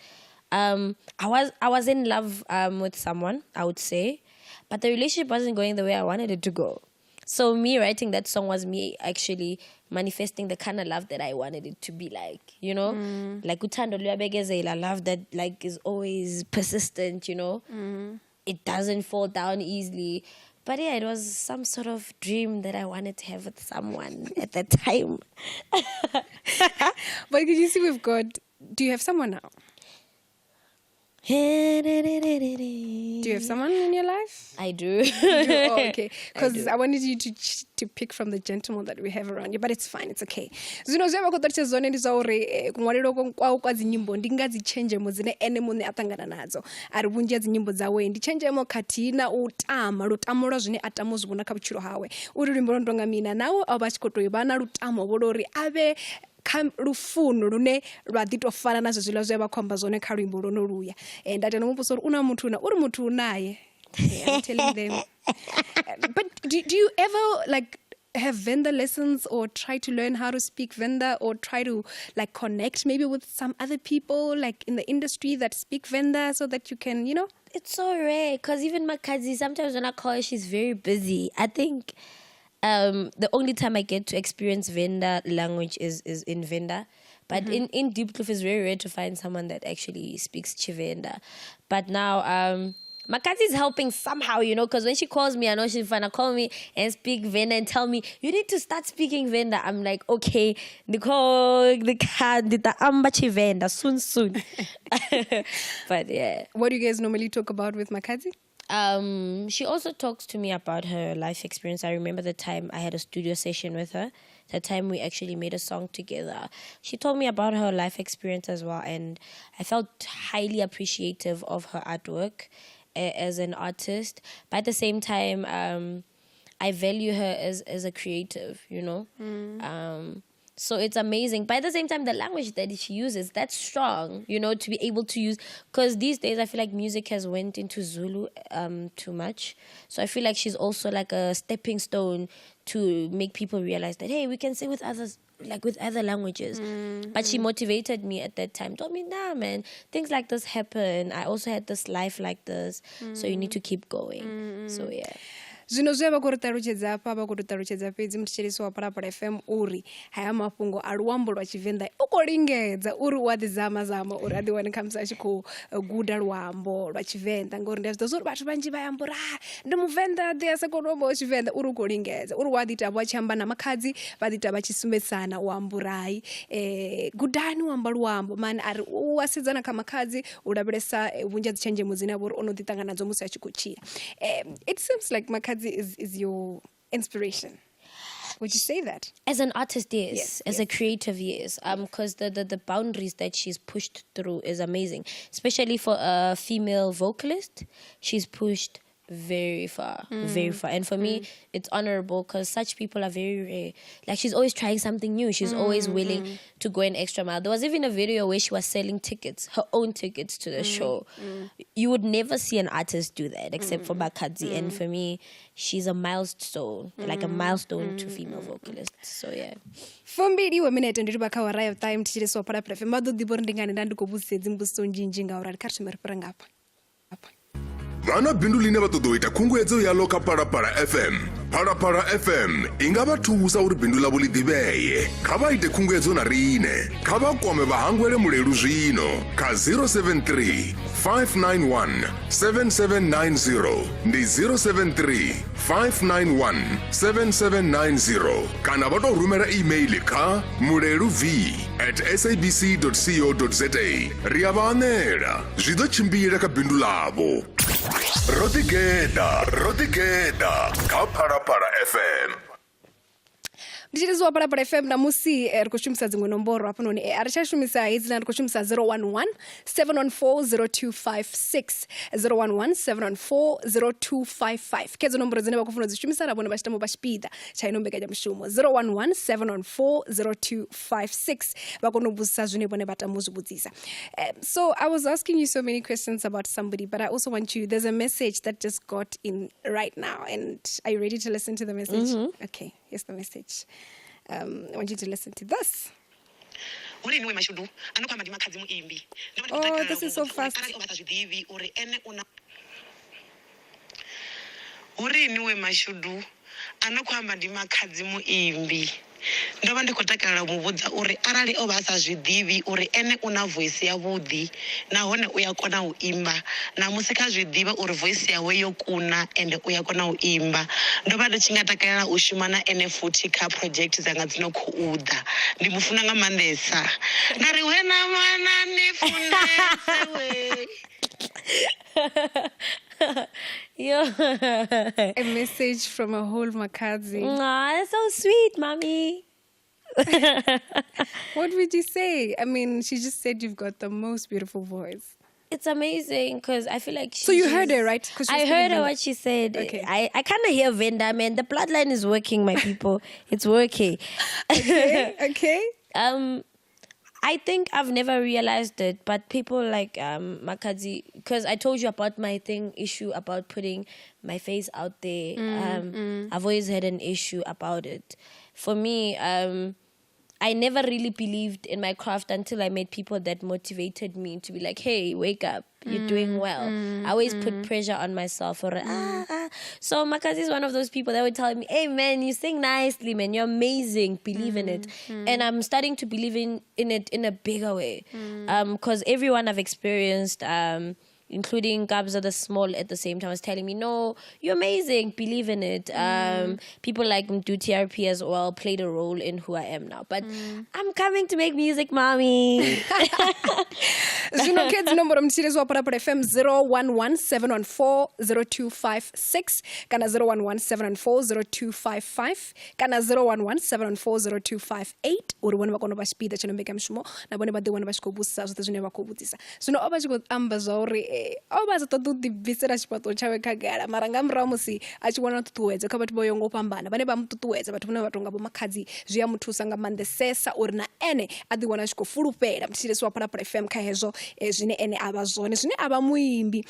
Speaker 3: I was in love with someone, I would say, but the relationship wasn't going the way I wanted it to go. So me writing that song was me actually manifesting the kind of love that I wanted it to be like, you know? Like uthando luyabekezela, love that like is always persistent, you know? It doesn't fall down easily. But yeah, it was some sort of dream that I wanted to have with someone at that time.
Speaker 1: But you see, we've got, do you have someone now? Do you have someone in your life?
Speaker 3: I do.
Speaker 1: You do? Oh, okay. Because
Speaker 3: do.
Speaker 1: I, wanted you to to pick from the gentleman that we have around you, but it's fine, it's okay. Zwino zwe vha khou ṱalutshedza zwone ndi zwa uri kuṅwalele kwawe kwa dzinyimbo ndi nga dzi tshenzhemo dzine ene muṋe a ṱangana nadzo. A ri vhunzhi ha dzinyimbo dzawe ndi tshenzhemo khathihi na u tama lutamo lwa zwine a tama u zwi vhona kha vhutshilo hawe. Uri luimbo lwo no tonga mina nawe o vha a tshi khou tou vha na lutamo vho lwa uri a vhe kha lufuno lune lwa ḓi tou fana na zwezwiḽa zwe vha khou amba zwone kha luimbo lwono luya. Nda tenda muvhuso uri u na muthu na uri muthu u naye. I'm telling them. But do you ever like have Venda lessons or try to learn how to speak Venda or try to like connect maybe with some other people like in the industry that speak Venda so that you can, you know?
Speaker 3: It's so rare because even Makhadzi, sometimes when I call her, she's very busy. I think the only time I get to experience Venda language is in Venda. But in Diepkloof, it's very rare to find someone that actually speaks Tshivenda. But now, Makhadzi is helping somehow, you know, because when she calls me, I know she's gonna call me and speak Venda and tell me, you need to start speaking Venda. I'm like, okay, Nicole, the amba Tshivenda, soon, soon. But yeah.
Speaker 1: What do you guys normally talk about with Makhadzi?
Speaker 3: She also talks to me about her life experience. I remember the time I had a studio session with her, the time we actually made a song together. She told me about her life experience as well, and I felt highly appreciative of her artwork as an artist. But at the same time, I value her as a creative, you know? So it's amazing. But at the same time, the language that she uses, that's strong, you know, to be able to use. Because these days, I feel like music has went into Zulu too much. So I feel like she's also like a stepping stone to make people realize that, hey, we can sing with others, like with other languages. But she motivated me at that time. Told me, nah, man, things like this happen. I also had this life like this. So you need to keep going. So, yeah.
Speaker 1: Zwino zwe vha khou ri ṱalutshedza hafha vha khou tou ṱalutshedza fhedzi muthetshelesi wa Phalaphala FM uri haya mafhungo a luambo lwa Tshivenḓa u khou lingedza uri u a ḓi zama zama uri a ḓi wane khamusi a tshi khou guda luambo lwa Tshivenḓa, ngori ndi a zwi ḓivha uri vhathu vhanzhi vha amba uri ndi Muvenḓa ḓi a sa koni u amba Tshivenḓa, uri u khou lingedza uri u a ḓi ita vho a tshi amba na makhadzi vha ḓi ita vha tshi sumbedzisana u amba uri hai gudani u amba luambo mani, a ri u a sedzana kha makhadzi u lavhelesa vhunzhi ha dzi tshenzhemo dzine a vha uri o no ḓi ṱangana nadzo musi a tshi khou tshila. It seems like Makhadzi is your inspiration. Would you say that?
Speaker 3: As an artist, yes.
Speaker 1: Yes,
Speaker 3: As a creative, yes. Because the boundaries that she's pushed through is amazing. Especially for a female vocalist, she's pushed very far, very far. And for me, it's honorable because such people are very rare. Like, she's always trying something new. She's always willing to go an extra mile. There was even a video where she was selling tickets, her own tickets to the show. You would never see an artist do that except for Makhadzi. And for me, she's a milestone, like a milestone to female vocalists. So, yeah.
Speaker 1: Fumbili wa minete ndi kha awara ya vhuṱahe muthetshelesi wa Phalaphala FM. Vha ḓo ḓivha uri ndi ngani nda ndi khou vhudzisa hedzi mbudziso nzhinzhi ngauri kha ri thome ri fhire ngafha.
Speaker 4: Vha na bindu ḽine vha ṱoḓa u ita khunguwedzo yaḽo kha Phalaphala FM. Phalaphala FM i nga vha thusa uri bindu ḽavho ḽi ḓivhee. Kha vha ite khunguwedzo na riṋe. Kha vha kwame vha hangwele Mulelu zwino kha 073 591 7790, ndi 073 591 7790, kana vha tou rumela email kha muleluv at sabc co za. Ri a vha anela, zwi ḓo tshimbila kha bindu ḽavho. Ro ḓigeḓa, ro ḓigeḓa kha Phalaphala FM.
Speaker 1: Ndi tshi wa Phalaphala FM namusi ri khou shumisa dziṅwe nomboro hafhanoni, a ri tsha shumisa hedziḽa, ri khou shumisa 011 714 0256, 011 714 0255. Khedzo nomboro dzine vha khou funa u dzi shumisa na vhone vha tshi tama u vha tshipiḓa tsha ino mbekanyamushumo, 011 714 0256, vha kone u vhudzisa zwine vhone vha tama u zwi vhudzisa. So I was asking you so many questions about somebody, but I also want you, there's a message that just got in right now, and are you ready to listen to the message? Okay, here's the message. I want you to listen to this.
Speaker 8: Uri niwe mashudu ano khou amba ndi Makhadzi muimbi. Ndo vha ndi khou
Speaker 1: Oh,
Speaker 8: takalela
Speaker 1: this is
Speaker 8: u
Speaker 1: so
Speaker 8: muvhudza uri
Speaker 1: fast.
Speaker 8: arali o vha sa zwi ḓivhi uri ene u na uri niwe mashudu ano khou amba ndi Makhadzi muimbi. Ndo vha ndi khou takalela u muvhudza uri arali o vha a sa zwi ḓivhi uri ene u na voice yavhuḓi nahone u ya kona u imba, namusi kha zwi ḓivhe uri voice yawe yo kuna ende u ya kona u imba. Ndo vha ndi tshi nga takalela u shuma na ene futhi kha project dzanga dzi no khou ḓa. Ndi mu funa nga maanḓesa. Nda ri wena mwana ni funese we.
Speaker 3: Yo.
Speaker 1: A message from a whole Makhadzi.
Speaker 3: Aw, that's so sweet, mommy.
Speaker 1: What would you say? I mean, she just said you've got the most beautiful voice.
Speaker 3: It's amazing because I feel like
Speaker 1: So you heard her, right? 'Cause she
Speaker 3: I
Speaker 1: was
Speaker 3: heard
Speaker 1: speaking
Speaker 3: her
Speaker 1: Venda.
Speaker 3: what she said.
Speaker 1: Okay.
Speaker 3: I kind of hear Venda, man. The bloodline is working, my people. It's working.
Speaker 1: Okay. Okay.
Speaker 3: I think I've never realized it, but people like Makhadzi, because I told you about my thing issue about putting my face out there. I've always had an issue about it. For me, I never really believed in my craft until I met people that motivated me to be like, hey, wake up, you're doing well. I always put pressure on myself. Or, So Makhadzi is one of those people that would tell me, hey, man, you sing nicely, man, you're amazing, believe in it. And I'm starting to believe in it in a bigger way. 'Cause everyone I've experienced, including Kabza the Small at the same time, was telling me, no, you're amazing, believe in it. People like Mdu TRP as well played a role in who I am now. But I'm coming to make music, mommy.
Speaker 1: Zwino kids nomboro mthilezi wa Phalaphala FM 0117140256 kana 0117140255 kana 0117140258 uri vhone vha kone u vha tshipiḓa tsha mbekanyamushumo na vhone vha ḓi wana vha tshi khou vhudzisa zwoṱhe zwine vha khou vhudzisa. Zwino o vha tshi khou amba zwa uri o vha sa ṱoḓi u ḓibvisela tshifhaṱuwo tshawe khagala, mara nga murahu musi a tshi wana ṱhuṱhuwedzo kha vhathu vho yaho nga u fhambana vhane vha mu ṱuṱuwedza, vhathu vhane vha tonga vho Makhadzi, zwi a mu thusa nga maanḓesesa uri na ene a ḓi wana a tshi khou fulufhela mthetshelesi wa Phalaphala FM kha hezwo zwine ene a vha zwone, zwine a vha muimbi.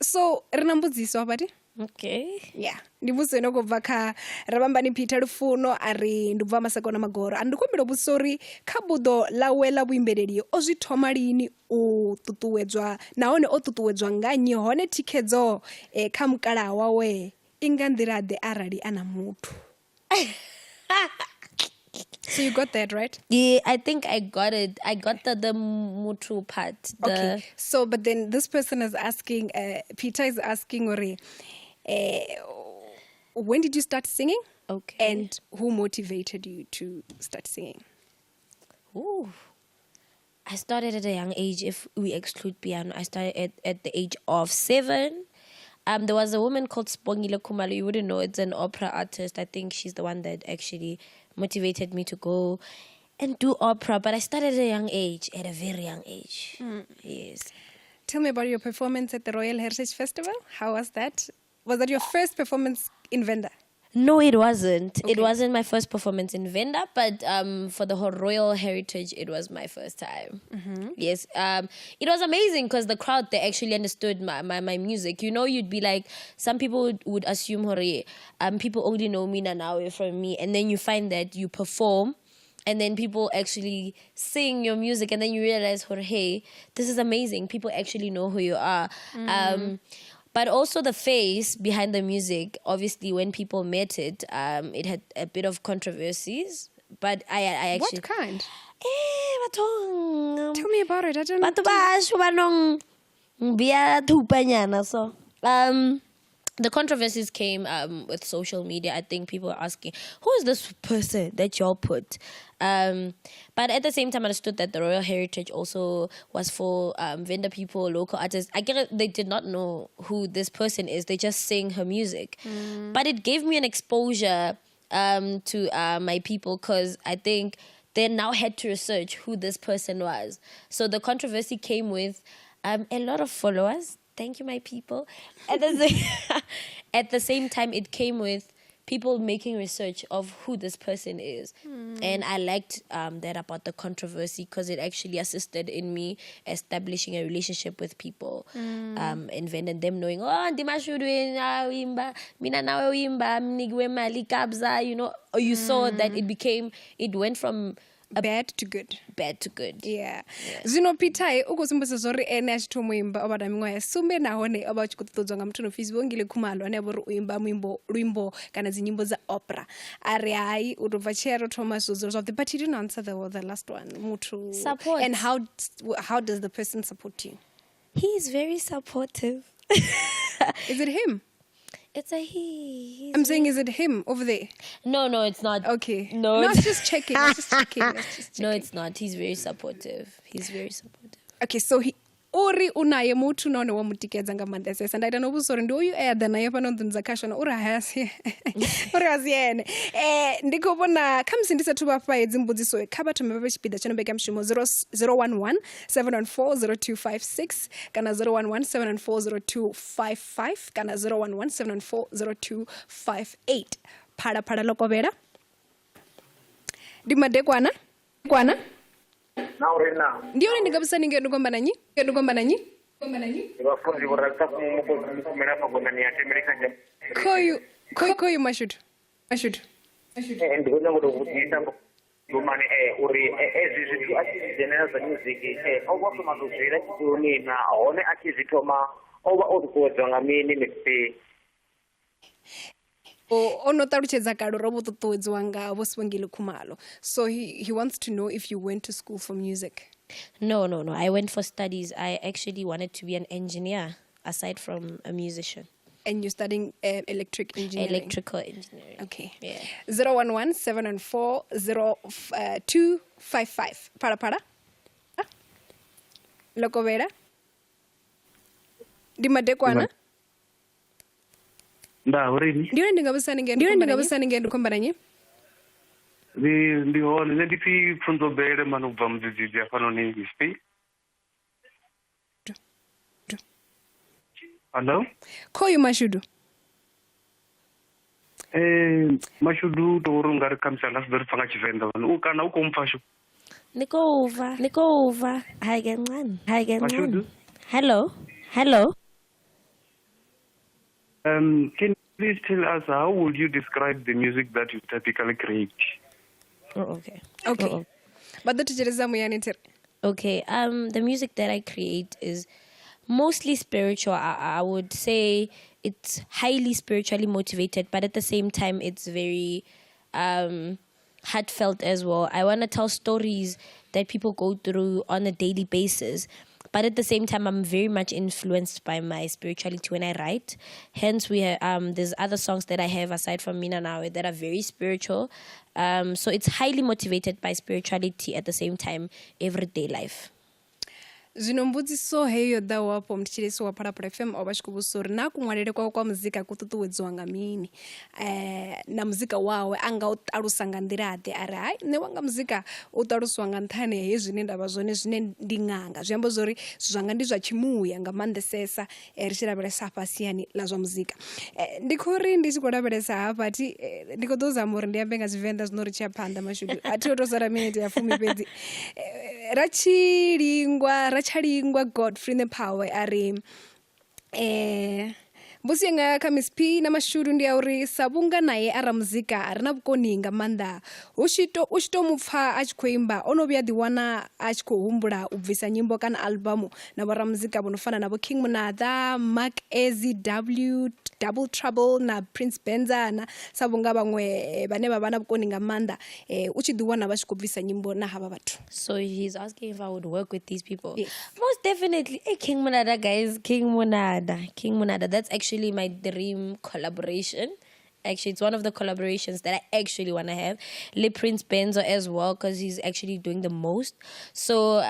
Speaker 1: So ri na mbudziso hafha.
Speaker 3: Okay.
Speaker 1: Yeah, ndi mbudziso ino khou bva kha Rabambani Peter Lufuno, a ri ndi bva Masakona Magoro. A ndi khou humbela u vhudzisa uri kha buḓo ḽawe ḽa vhuimbeleli o zwi thoma lini u ṱuṱuwedzwa, nahone o ṱuṱuwedzwa nga nnyi, hone thikhedzo kha mukalaha wawe i nga nḓila ḓe arali a na muthu? So you got that, right?
Speaker 3: Yeah, I think I got it. I got the mutu part.
Speaker 1: Okay. So, but then this person is asking, Peter is asking, uri, when did you start singing?
Speaker 3: Okay.
Speaker 1: And who motivated you to start singing?
Speaker 3: Ooh. I started at a young age. If we exclude piano, I started at the age of 7. There was a woman called Spongile Khumalo. You wouldn't know. It's an opera artist. I think she's the one that actually motivated me to go and do opera. But I started at a young age, at a very young age. Yes.
Speaker 1: Tell me about your performance at the Royal Heritage Festival. How was that? Was that your first performance in Venda?
Speaker 3: No, it wasn't.
Speaker 1: Okay.
Speaker 3: It wasn't my first performance in Venda, but for the whole Royal Heritage, it was my first time. Yes. It was amazing because the crowd, they actually understood my music. You know, you'd be like, some people would assume, hore, people only know Mina Nawe from me. And then you find that you perform, and then people actually sing your music, and then you realize, hore, hey, this is amazing. People actually know who you are. But also the face behind the music, obviously, when people met it, it had a bit of controversies. But I actually...
Speaker 1: What kind?
Speaker 3: Bathong.
Speaker 1: Tell me about it. I don't know.
Speaker 3: Batho ba sho ba nong bia thupanyana, so. The controversies came with social media. I think people are asking, who is this person that you all put? But at the same time, I understood that the Royal Heritage also was for Venda people, local artists. I get it, they did not know who this person is. They just sing her music. But it gave me an exposure to my people, because I think they now had to research who this person was. So the controversy came with a lot of followers. Thank you, my people. At the same time, it came with people making research of who this person is. And I liked that about the controversy, because it actually assisted in me establishing a relationship with people. And them knowing, oh, Ndimashudu, Mina Nawe uimba, Mnigwe Mali Kabza, you know, you saw that it went from
Speaker 1: bad to good.
Speaker 3: Bad to good.
Speaker 1: Yeah. Zwino Peter u khou sumbedza zwa uri ene a tshi thoma u imba o vha na miṅwaha ya sumbe, nahone o vha a tshi khou ṱuṱuwedzwa nga muthu no pfi Sibongile Khumalo, ane a vha uri u imba luimbo kana dzi nyimbo dza opera. A ri hai, u tou bva tshee ro thoma zwithu zwavhuḓi. But he didn't answer the last one. Muthu.
Speaker 3: Support.
Speaker 1: And how does the person support you?
Speaker 3: He is very supportive.
Speaker 1: Is it him?
Speaker 3: It's a he.
Speaker 1: I'm saying, is it him over there?
Speaker 3: No, no, it's not.
Speaker 1: Okay.
Speaker 3: No,
Speaker 1: No,
Speaker 3: it's
Speaker 1: I was just checking. I was just checking. I was just checking.
Speaker 3: No, it's not. He's very supportive. He's very supportive.
Speaker 1: Okay, so he. Uri u naye muthu nahone wa mu tikedza nga maanḓesesa. Nda ita no vhudzisa uri ndi uyu e a ḓa naye fhano nḓuni dza khasho na uri hai a si uri a si ene. Ndi khou vhona khamusi ndi sathu vha fha hedzi mbudziso kha vha thome vha vhe tshipiḓa tsha no mbekanyamushumo 011 714 0256 kana 011 714 0255 kana 011 714 0258. Phala phala ḽo kovhela. Ndi madekwana kwana
Speaker 13: Na uri na
Speaker 1: ndi yone ndi nga vhusa ni ngeno kwamba na nnyi ngeno kwamba na nnyi kwamba na nnyi
Speaker 13: ndi vhafunzi vho Ratshafu Mukosi Mukumela afha Gondani ya Thembele kha Dzham-
Speaker 1: khoyu khoyu khoyu mashudu mashudu
Speaker 13: Eh, ndi khou nyanga u tou vhudzisa Gomani uri ezwi zwithu a tshi zwi dzhenela zwa music o vha o thoma tou zwi ila tshikoloni na hone a tshi zwi thoma o vha o ṱuṱuwedzwa nga mini Miss P?
Speaker 1: O no ṱalutshedza kale uri o vho ṱuṱuwedziwa nga Vho Sibongile Khumalo. So he wants to know if you went to school for music.
Speaker 3: No, no, no. I went for studies. I actually wanted to be an engineer aside from a musician.
Speaker 1: And you're studying electric engineering?
Speaker 3: Electrical engineering.
Speaker 1: Okay.
Speaker 3: Yeah.
Speaker 1: 011 714 0255. Phala phala. Lokovhela. Ndi madekwana.
Speaker 14: Nda horini.
Speaker 1: Ndi yone ndi nga vhusa ni ngeno. Ndi yone ndi nga vhusa ni ngeno khomba na nnyi?
Speaker 14: Ndi ndi hone nṋe ndi pfi Pfunzo Bele mani u bva Mudzidzidzi hafhanoni Miss P. Hello?
Speaker 1: Khoyu Mashudu.
Speaker 14: Mashudu to uri ungari khamusi anga si ḓo ri pfa nga Tshivenḓa mani u kana u khou mpfa shu.
Speaker 3: Nikova, nikova. Hayi kancane, hayi kancane.
Speaker 14: Mashudu?
Speaker 3: Hello, hello.
Speaker 14: Can you please tell us how would you describe the music that you typically create?
Speaker 3: Oh, okay.
Speaker 1: Okay.
Speaker 3: Oh,
Speaker 1: Vha ḓo thetshelesa muyani thiri.
Speaker 3: Okay. The music that I create is mostly spiritual. I would say it's highly spiritually motivated, but at the same time, it's very heartfelt as well. I want to tell stories that people go through on a daily basis. But at the same time, I'm very much influenced by my spirituality when I write. Hence, there's other songs that I have aside from Mina Nawe that are very spiritual. So it's highly motivated by spirituality at the same time, everyday life.
Speaker 1: Zwino mbudziso heyo yo ḓaho afho mthetshelesi wa Phalaphala FM o vha tshi khou vhudzisa uri na kuṅwalele kwawe kwa muzika ku ṱuṱuwedziwa nga mini, na muzika wawe a nga u ṱalusa nga nḓila ḓe. A ri hai nṋe wanga muzika u ṱaluswa nga nṱhani ha hezwi zwine nda vha zwone zwine ndi ṅanga, zwi amba zwori zwithu zwanga ndi zwa tshimuya nga maanḓesesa ri tshi lavhelesa hafha siani ḽa zwa muzika. Ndi khou ri ndi tshi khou lavhelesa hafha thi ndi khou ḓo zama uri ndi ambe nga Tshivenḓa zwino ri tshi ya phanḓa mashudu a thi o tou sala minete ya 10 fhedzi. Ratshalingwa Godfrey Nephawe a ri mbudziso yanga kha Miss P na Mashudu ndi ya uri sa vhunga naye a ramuzika a re na vhukoni nga maanḓa u tshi to mupfa a tshi khou imba o no vhuya ḓiwana a tshi khou humbula u bvisa nyimbo kana albamu na vhoramuzika vho no fana na vho King Monada, Mark Ezzy W, Double Trouble na Prince Benzana sa vhunga vhaṅwe vhane vha vha na vhukoni nga maanḓa u tshi ḓiwana vha tshi khou bvisa nyimbo na havha vhathu.
Speaker 3: So he's asking if I would work with these people.
Speaker 1: Yes.
Speaker 3: Most definitely. Hey, King Monada, guys. King Monada. King Monada. That's actually my dream collaboration. Actually, it's one of the collaborations that I actually want to have. Le Prince Benzo as well, because he's actually doing the most. So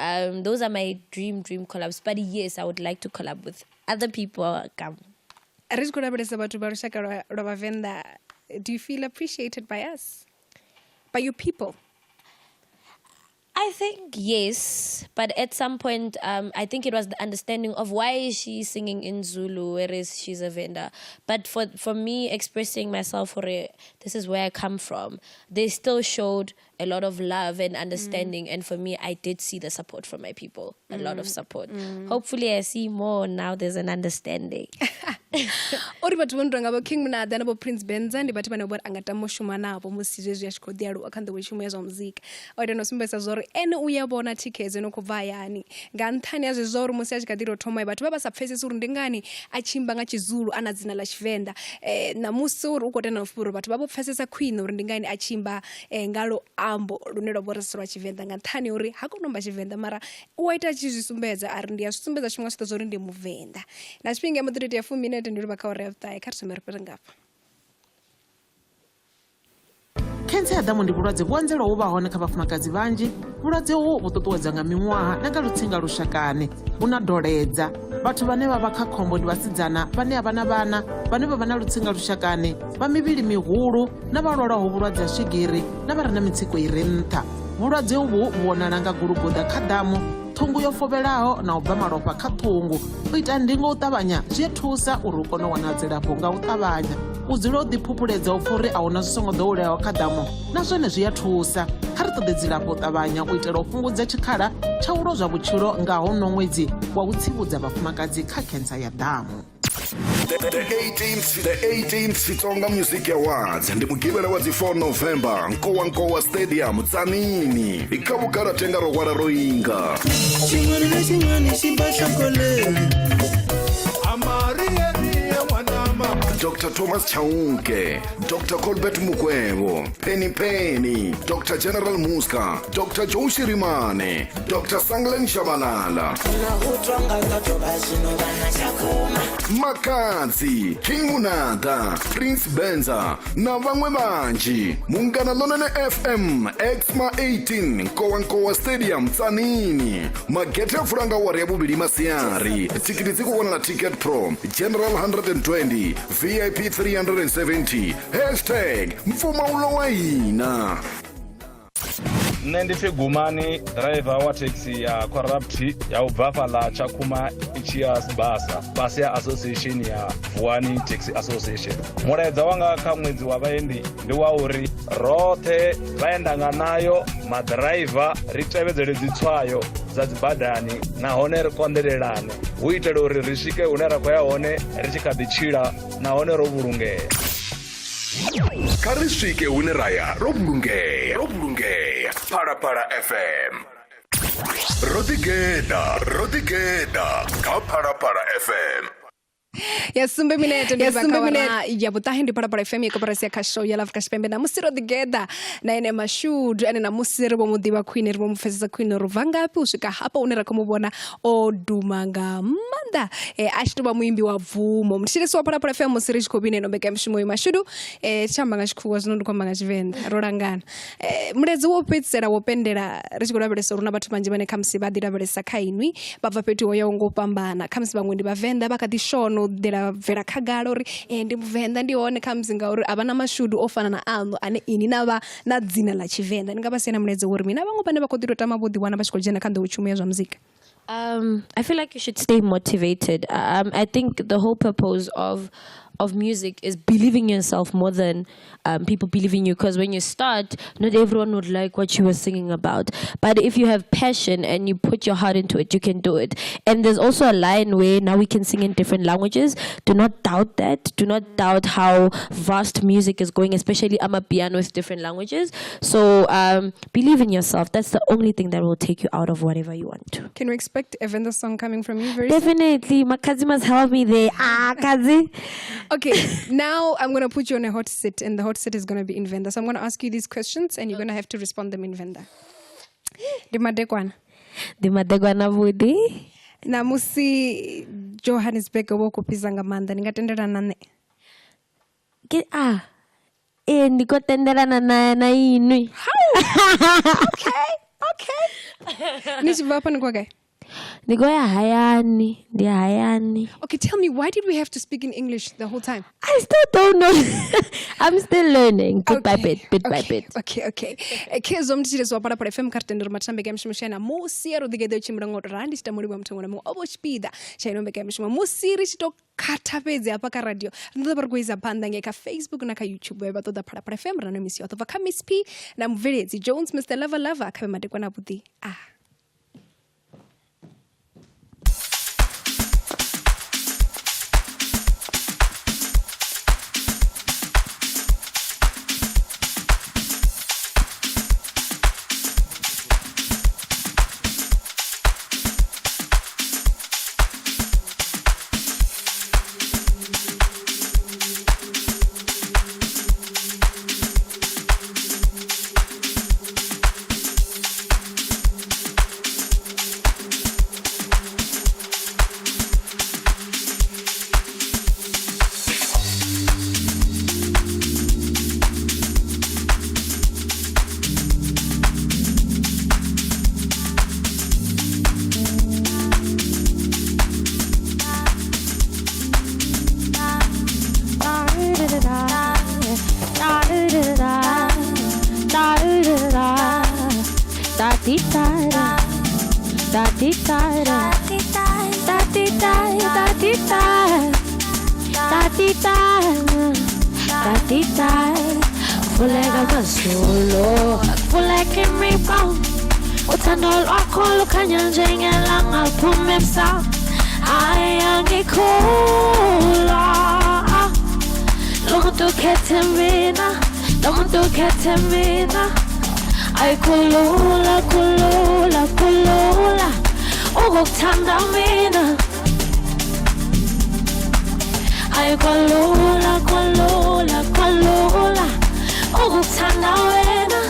Speaker 3: those are my dream collabs. But yes, I would like to collab with other people. Come.
Speaker 1: Ri tshi khou lavhelesa vhathu vha lushaka lwa Vhavenḓa, do you feel appreciated by us? By your people?
Speaker 3: I think yes, but at some point, I think it was the understanding of why is she singing in Zulu, whereas she's a Venda. But for me, expressing myself for a, this is where I come from, they still showed a lot of love and understanding. And for me, I did see the support from my people, a lot of support. Hopefully, I see more now. There's an understanding.
Speaker 1: Uri vhathu vho no tonga vho King Monada na vho Prince Benza ndi vhathu vhane vho ri a nga tama u shuma navho musi zwezwi a tshi khou ḓi aluwa kha nḓowetshumo ya zwa muzika. O ita na u sumbedzisa zwa uri ene u ya vhona thikhedzo ino khou bva hayani nga nṱhani ha zwezwi zwa uri musi a tshi kha ḓi tou thoma vhathu vha vha sa pfesesi uri ndi ngani a tshi imba nga Tshizulu a na dzina ḽa Tshivenḓa. Ṋamusi uri u khou tenda uri vhathu vha vho pfesesa khwine uri ndi ngani a tshi imba nga luambo lune lwa vha uri si lwa Tshivenḓa nga nṱhani ha uri ha koni u amba Tshivenḓa mara u a ita a tshi zwi sumbedza a ri ndi a zwi sumbedza tshifhinga tshoṱhe zwa uri ndi Muvenḓa. Na tshifhinga mbo ḓi tou itea 10 minete ndi livha kha awara ya vhuṱahe kha ri thome ri fhire ngafha.
Speaker 15: Khentsa ya ḓamu ndi vhulwadze vhu anzelaho u vha hone kha vhafumakadzi vhanzhi. Vhulwadze uhu vhu ṱuṱuwedzwa nga miṅwaha na nga lutsinga lushakani. Vhu na doledza. Vhathu vhane vha vha kha khombo ndi vhasidzana vhane a vha na vhana, vhane vha vha na lutsinga lushakani, vha mivhili mihulu na vha lwalaho vhulwadze ha swigiri na vha re na mitsiko i re nṱha. Vhulwadze uvhu vhu vhonala nga guluguḓa kha ḓamu, ṱhungu yo fovhelaho na u bva malofha kha ṱhungu. U ita ndingo u ṱavhanya zwi a thusa uri u kone u wana dzilafho nga u ṱavhanya. U dzula u ḓiphuphuledza u pfa uri a huna zwi songo ḓoweleaho kha ḓamu na zwone zwi a thusa. Kha ri ṱoḓe dzilafho u ṱavhanya u itela u fhungudza tshikhala tsha u lozwa vhutshilo nga hono ṅwedzi wa u tsivhudza vhafumakadzi kha khentsa ya ḓamu.
Speaker 4: The 18th, the 18th Xitsonga Music Awards ndi mugivhela wa dzi 4 November Nkowankowa Stadium Tzaneen kha vhugala tenga ro hwala ro inga.
Speaker 9: Xin'wana na xin'wana xi ba nhloko leyi.
Speaker 4: Dr Thomas Chauke, Dr Colbert Mukwevho, Penny Penny, Dr General Muska, Dr Joe Shirimane, Dr Sanglen Shabalala. Makhadzi, King Munada, Prince Benza na vhaṅwe vhanzhi. Munghana Lonene FM Exma 18 Nkowankowa Stadium Tzaneen. Magethe a vula nga awara ya vhuvhili masiari. Thikhithi dzi khou wanala Ticket Pro, General 120, VIP 370. Hashtag mpfumawulo wa hina.
Speaker 16: Nṋe ndi pfi Gumani, driver wa thekhisi ya Corrupt ya u bva fhaḽa Tshakhuma i tshi ya Sibasa fhasi ya association ya Vuwani Taxi Association. Mulaedza wanga kha ṅwedzi wa vhaendi ndi wa uri roṱhe vhaendanganayo, maḓiraiva ri tevhedzele dzitswayo dza dzibadani nahone ri konḓelelane hu itela uri ri swike hune ra khou ya hone ri tshi kha ḓi tshila nahone ro vhulungea.
Speaker 4: Kha ri swike hune ra ya ro vhulungea, ro vhulungea. Phalaphala FM. Ro ḓigeḓa, ro ḓigeḓa kha Phalaphala FM.
Speaker 1: Ya sumbe minete ndi
Speaker 7: Ya
Speaker 1: bva
Speaker 7: sumbe
Speaker 1: kha awara
Speaker 7: minete.
Speaker 1: ya vhuṱahe ndi Phalaphala FM ya koporasi ya khasho ya Afrika Tshipembe. Ṋamusi ro ḓigeḓa na ene Mashudu ane ṋamusi ri vho mu ḓivha khwine, ri vho mu pfesesa khwine uri u bva ngafhi u swika hafha hune ra khou mu vhona o duma nga maanḓa a tshi tou vha muimbi wa bvumo. Muthetshelesi wa Phalaphala FM musi ri tshi khou vhina ino mbekanyamushumo uyu Mashudu tshi amba nga tshikhuwa zwino ndi khou amba nga Tshivenḓa ro langana. Mulaedza wo fhedzisela wo pendela ri tshi khou lavhelesa uri hu na vhathu vhanzhi vhane khamusi vha ḓi lavhelesa kha inwi vha bva fhethu ho yaho ngo fhambana, khamusi vhaṅwe ndi vhavenḓa vha kha ḓi shona u ḓela bvela khagala uri ndi muvenḓa ndi hone khamusi ngauri a vha na mashudu o fana na aṋu ane ini na vha na dzina ḽa Tshivenḓa. Ni nga vha sia na mulaedza wo uri mini na vhaṅwe vhane vha khou ḓi tou tama vho ḓiwana vha tshi khou dzhena kha nḓowetshumo ya zwa muzika?
Speaker 3: I feel like you should stay motivated. I think the whole purpose of music is believing yourself more than people believing you. Because when you start, not everyone would like what you were singing about. But if you have passion and you put your heart into it, you can do it. And there's also a line where now we can sing in different languages. Do not doubt that. Do not doubt how vast music is going, especially Amapiano with different languages. So believe in yourself. That's the only thing that will take you out of whatever you want to.
Speaker 1: Can we expect a Venda song coming from you very soon?
Speaker 3: Definitely. Makhadzi must help me there. Ah, Kazi.
Speaker 1: Okay, now I'm going to put you on a hot seat, and the hot seat is going to be in Venda. So I'm going to ask you these questions, and you're going to have to respond them in Venda. Ndi madekwana.
Speaker 3: Ndi madekwana vhuḓi.
Speaker 1: Ṋamusi Johannesburg wo khou fhisa nga maanḓa, ni nga tendelana na nṋe?
Speaker 3: Ke a ee ndi khou tendelana na inwi.
Speaker 1: Okay. Ni tshi bva hafha ni khou ya gai?
Speaker 3: Ndi khou ya hayani, ndi ya hayani.
Speaker 1: Okay, tell me, why did we have to speak in English the whole time?
Speaker 3: I still don't know. I'm still learning bit by bit, bit by bit.
Speaker 1: Okay. Khezwo mthetshelesi wa Phalaphala FM kha ri tende uri mathina mbekanyamushumo tshena musi ro ḓigeḓa u tshimbila ngo to rali ndi tshi tama u livhuwa muthu muṅwe na muṅwe o vha u tshipiḓa tsha ino mbekanyamushumo. Musi ri tshi to khatha fhedzi hafha kha radio ri ḓo vha ri khou isa phanḓa ngei kha Facebook na kha YouTube vhe vha ṱoḓa Phalaphala FM ra no misi yoṱhe bva kha Miss P na mubveledzi Jones Mr Lover Lover kha vhe madekwana avhuḓi. Ah.
Speaker 2: Ta-ti-ta-ra. Ta-ti-ta-ra. Ta-ti-ta, ta-ti-ta. Ta-ti-ta. Ta-ti-ta. Vuleka amazulu, vuleka imibala. Uthando lwakho lukhanya njengelanga liphuma ebusuku. Hayi angikhula. Lo muntu ukhethe mina, lo muntu ukhethe mina. Ay kulula, kulula, kulula ukukuthanda mina. Ay kwalula, kwalula, kwalula ukukuthanda wena.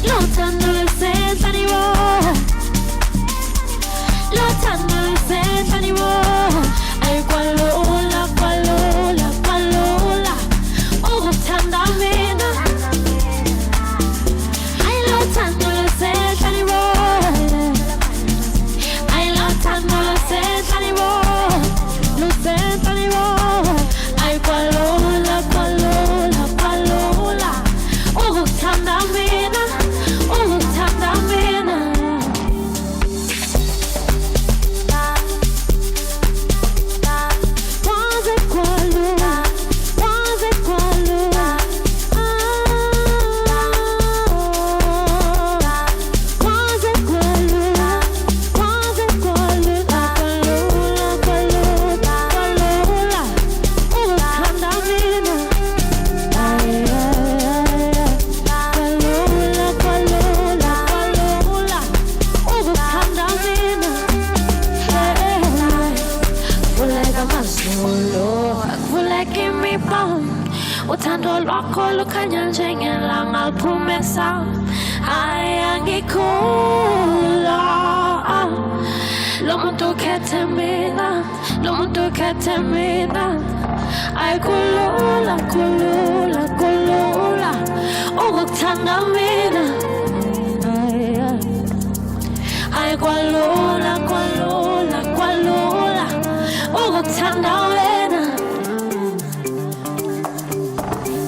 Speaker 2: Luthando lusenhlaniwo, luthando lusenhlaniwo. Ay kwalula, kwalula, kwalula ukukuthanda mina. Ay luthando lusenhlaniwo, ay luthando lusenhlaniwo, lusenhlaniwo. Ay kwalula, kwalula, kwalula ukukuthanda mina, ukukuthanda mina. Kwaze kwalula, kwaze kwalula. Ah, kwaze kwalula, kwaze kwalula, kwalula, kwalula, kwalula ukukuthanda mina. Ay, ay, ay, ay. Kwalula, kwalula, kwalula ukukuthanda mina. Hey, hey. Vuleka amazulu, vuleka imibala. Uthando lwakho lukhanya njengelanga liphuma ebusuku. Hayi angikhula. Lo muntu ukhethe mina, lo muntu ukhethe mina. Ay kulula, kulula, kulula ukukuthanda mina. Ay, ay. Ay kwalula, kwalula, kwalula ukukuthanda wena.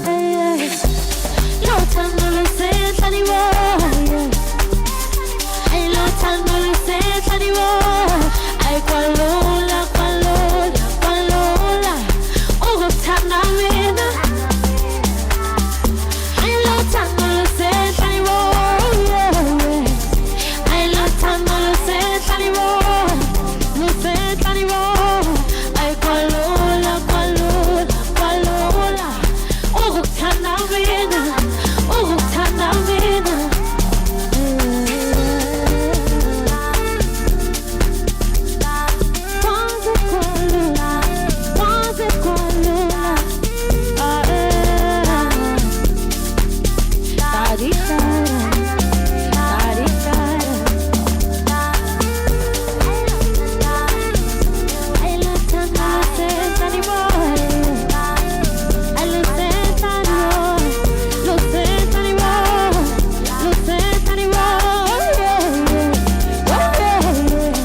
Speaker 2: Ay, ay. Luthando lusenhlaniwo, ay luthando lusenhlaniwo. Ay kwalula, kwalula, kwalula ukukuthanda mina. Ay luthando lusenhlaniwo, ay luthando lusenhlaniwo, lusenhlaniwo. Ay kwalula, kwalula, kwalula ukukuthanda mina, ukukuthanda mina. Kwaze kwalula, kwaze kwalula. Ah, eh. Ta-di-ta-ra, ta-di-ta-ra. Ay luthando lusenhlaniwo, ay lusenhlaniwo, lusenhlaniwo, lusenhlaniwo. Yeah, yeah, oh, yeah, yeah.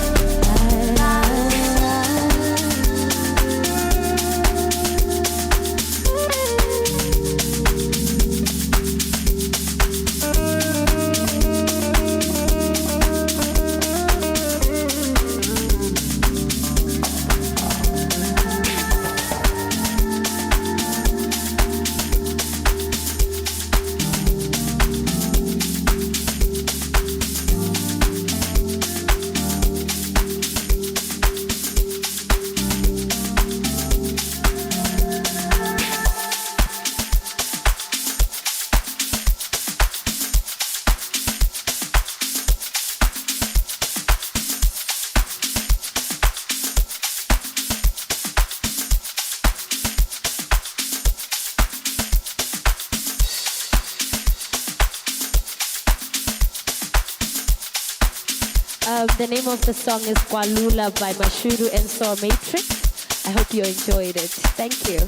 Speaker 2: The name of the song is Kwalula by Mashudu and Saw Matrix. I hope you enjoyed it. Thank you.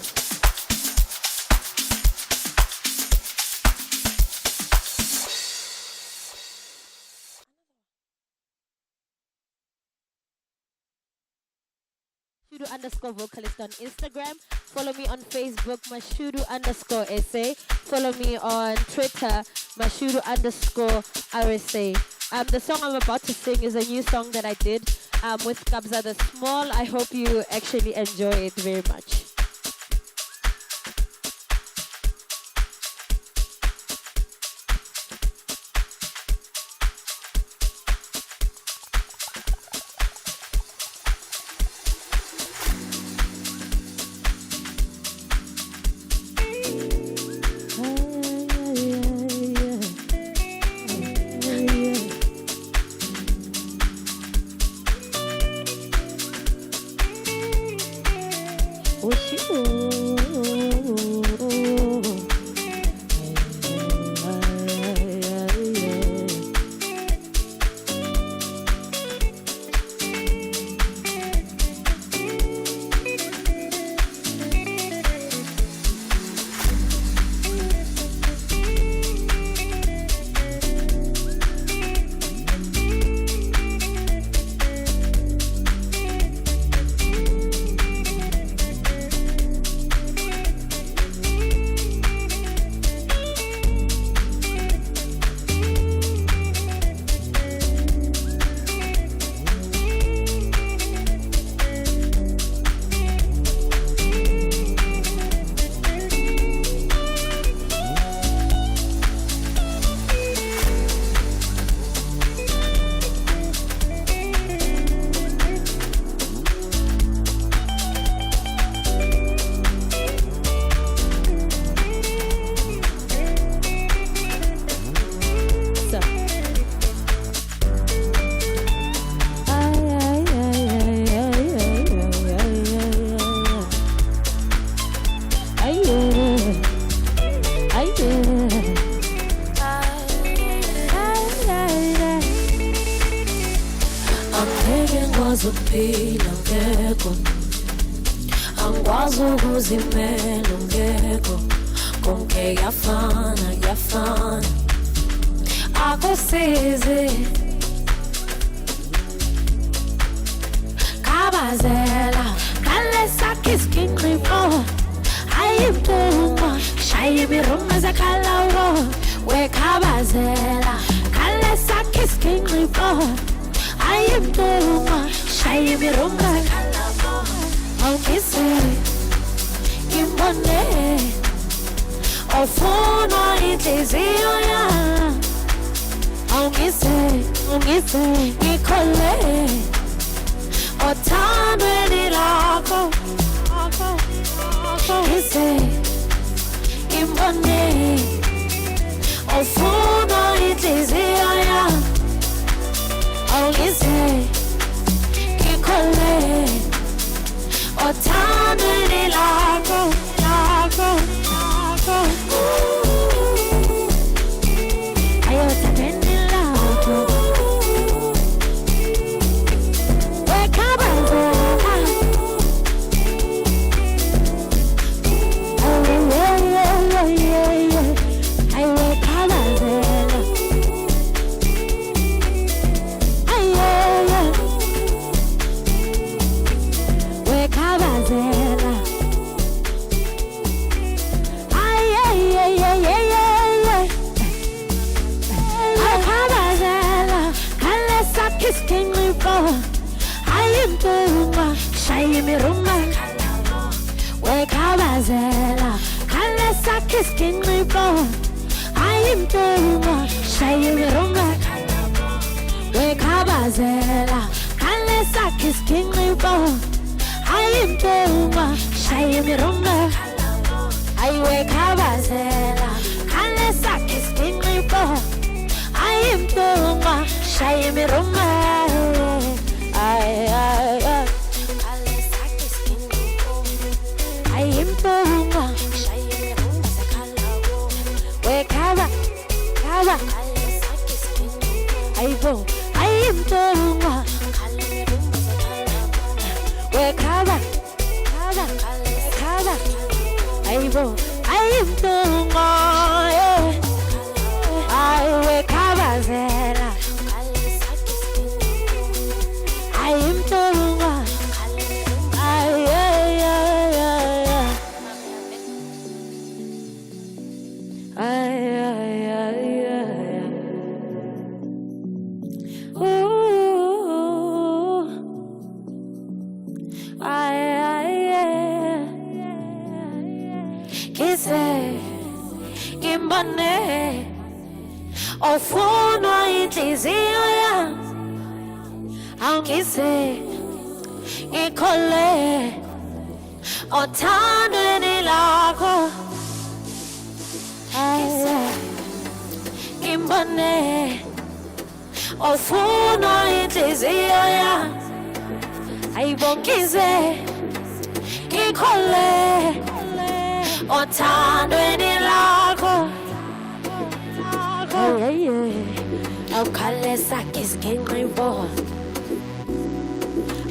Speaker 2: Mashudu underscore vocalist on Instagram. Follow me on Facebook, Mashudu underscore SA. Follow me on Twitter, Mashudu underscore RSA. The song I'm about to sing is a new song that I did with Kabza the Small. I hope you actually enjoy it very much.
Speaker 17: Angeke ukuphila ngekho, angikwazi ukuzimela ngekho, konke kuyafana kuyafana, akusizi kabazela kalesakhe isiginqiqo ayimpunga shaya imirunga zekhalawo wekhabazela kalesakhe isiginqiqo ayimpunga shaya imirunga awungise ngibone ofuna inhliziyo yami awungise ungise ngikhole othandweni lakho ngise ngibone ofuna inhliziyo yami awungise ngikhole othandweni lakho lakho lakho ayothandweni lakho wekhabazela ayiwekhabazela ayeye wekhabazela ayeyeyeyeyeye akhabazela khalesakhe isiginqiqo ayimpunga shaya imirunga wekhabazela khalesakhe isiginqiqo ayimpunga shaya imirunga wekhabazela khalesakhe isiginqiqo ayimpunga shaya imirunga ayiwekhabazela khalesakhe isiginqiqo ayimpunga shaya imirunga ay ay ay ayimpunga wekhaba khaba ayibo ayimpunga wekhaba khaba khaba ayibo ayimpunga ayiwekhabazela ayimpunga ay Ngise ngimbone ofunwa inhliziyo yami awungise ngikhole othandweni lakho ngise ngimbone ofunwa inhliziyo yami ayibongize ngikhole othandweni lakho. Awukhale sakhe isigenqibo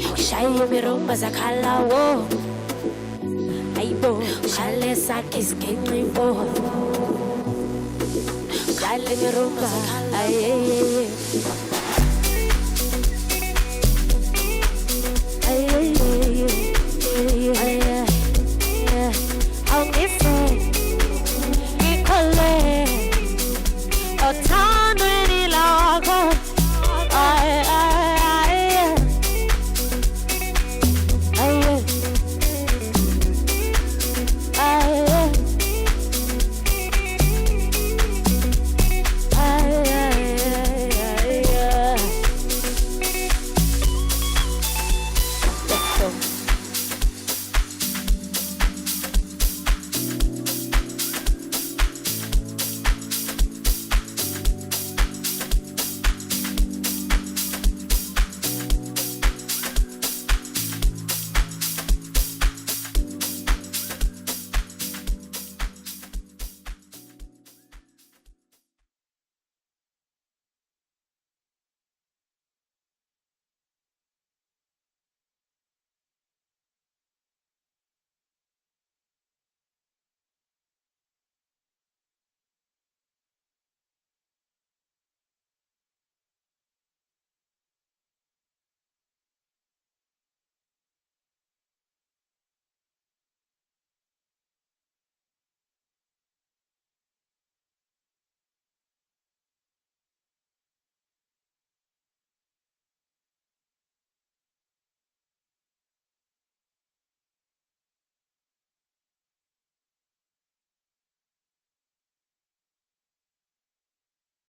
Speaker 17: awushaye imirumba zakhalawo ayibo khale sakhe isigenqibo khale imirumba ayeyeye. Ay, ay, ay, ay, ay, ay.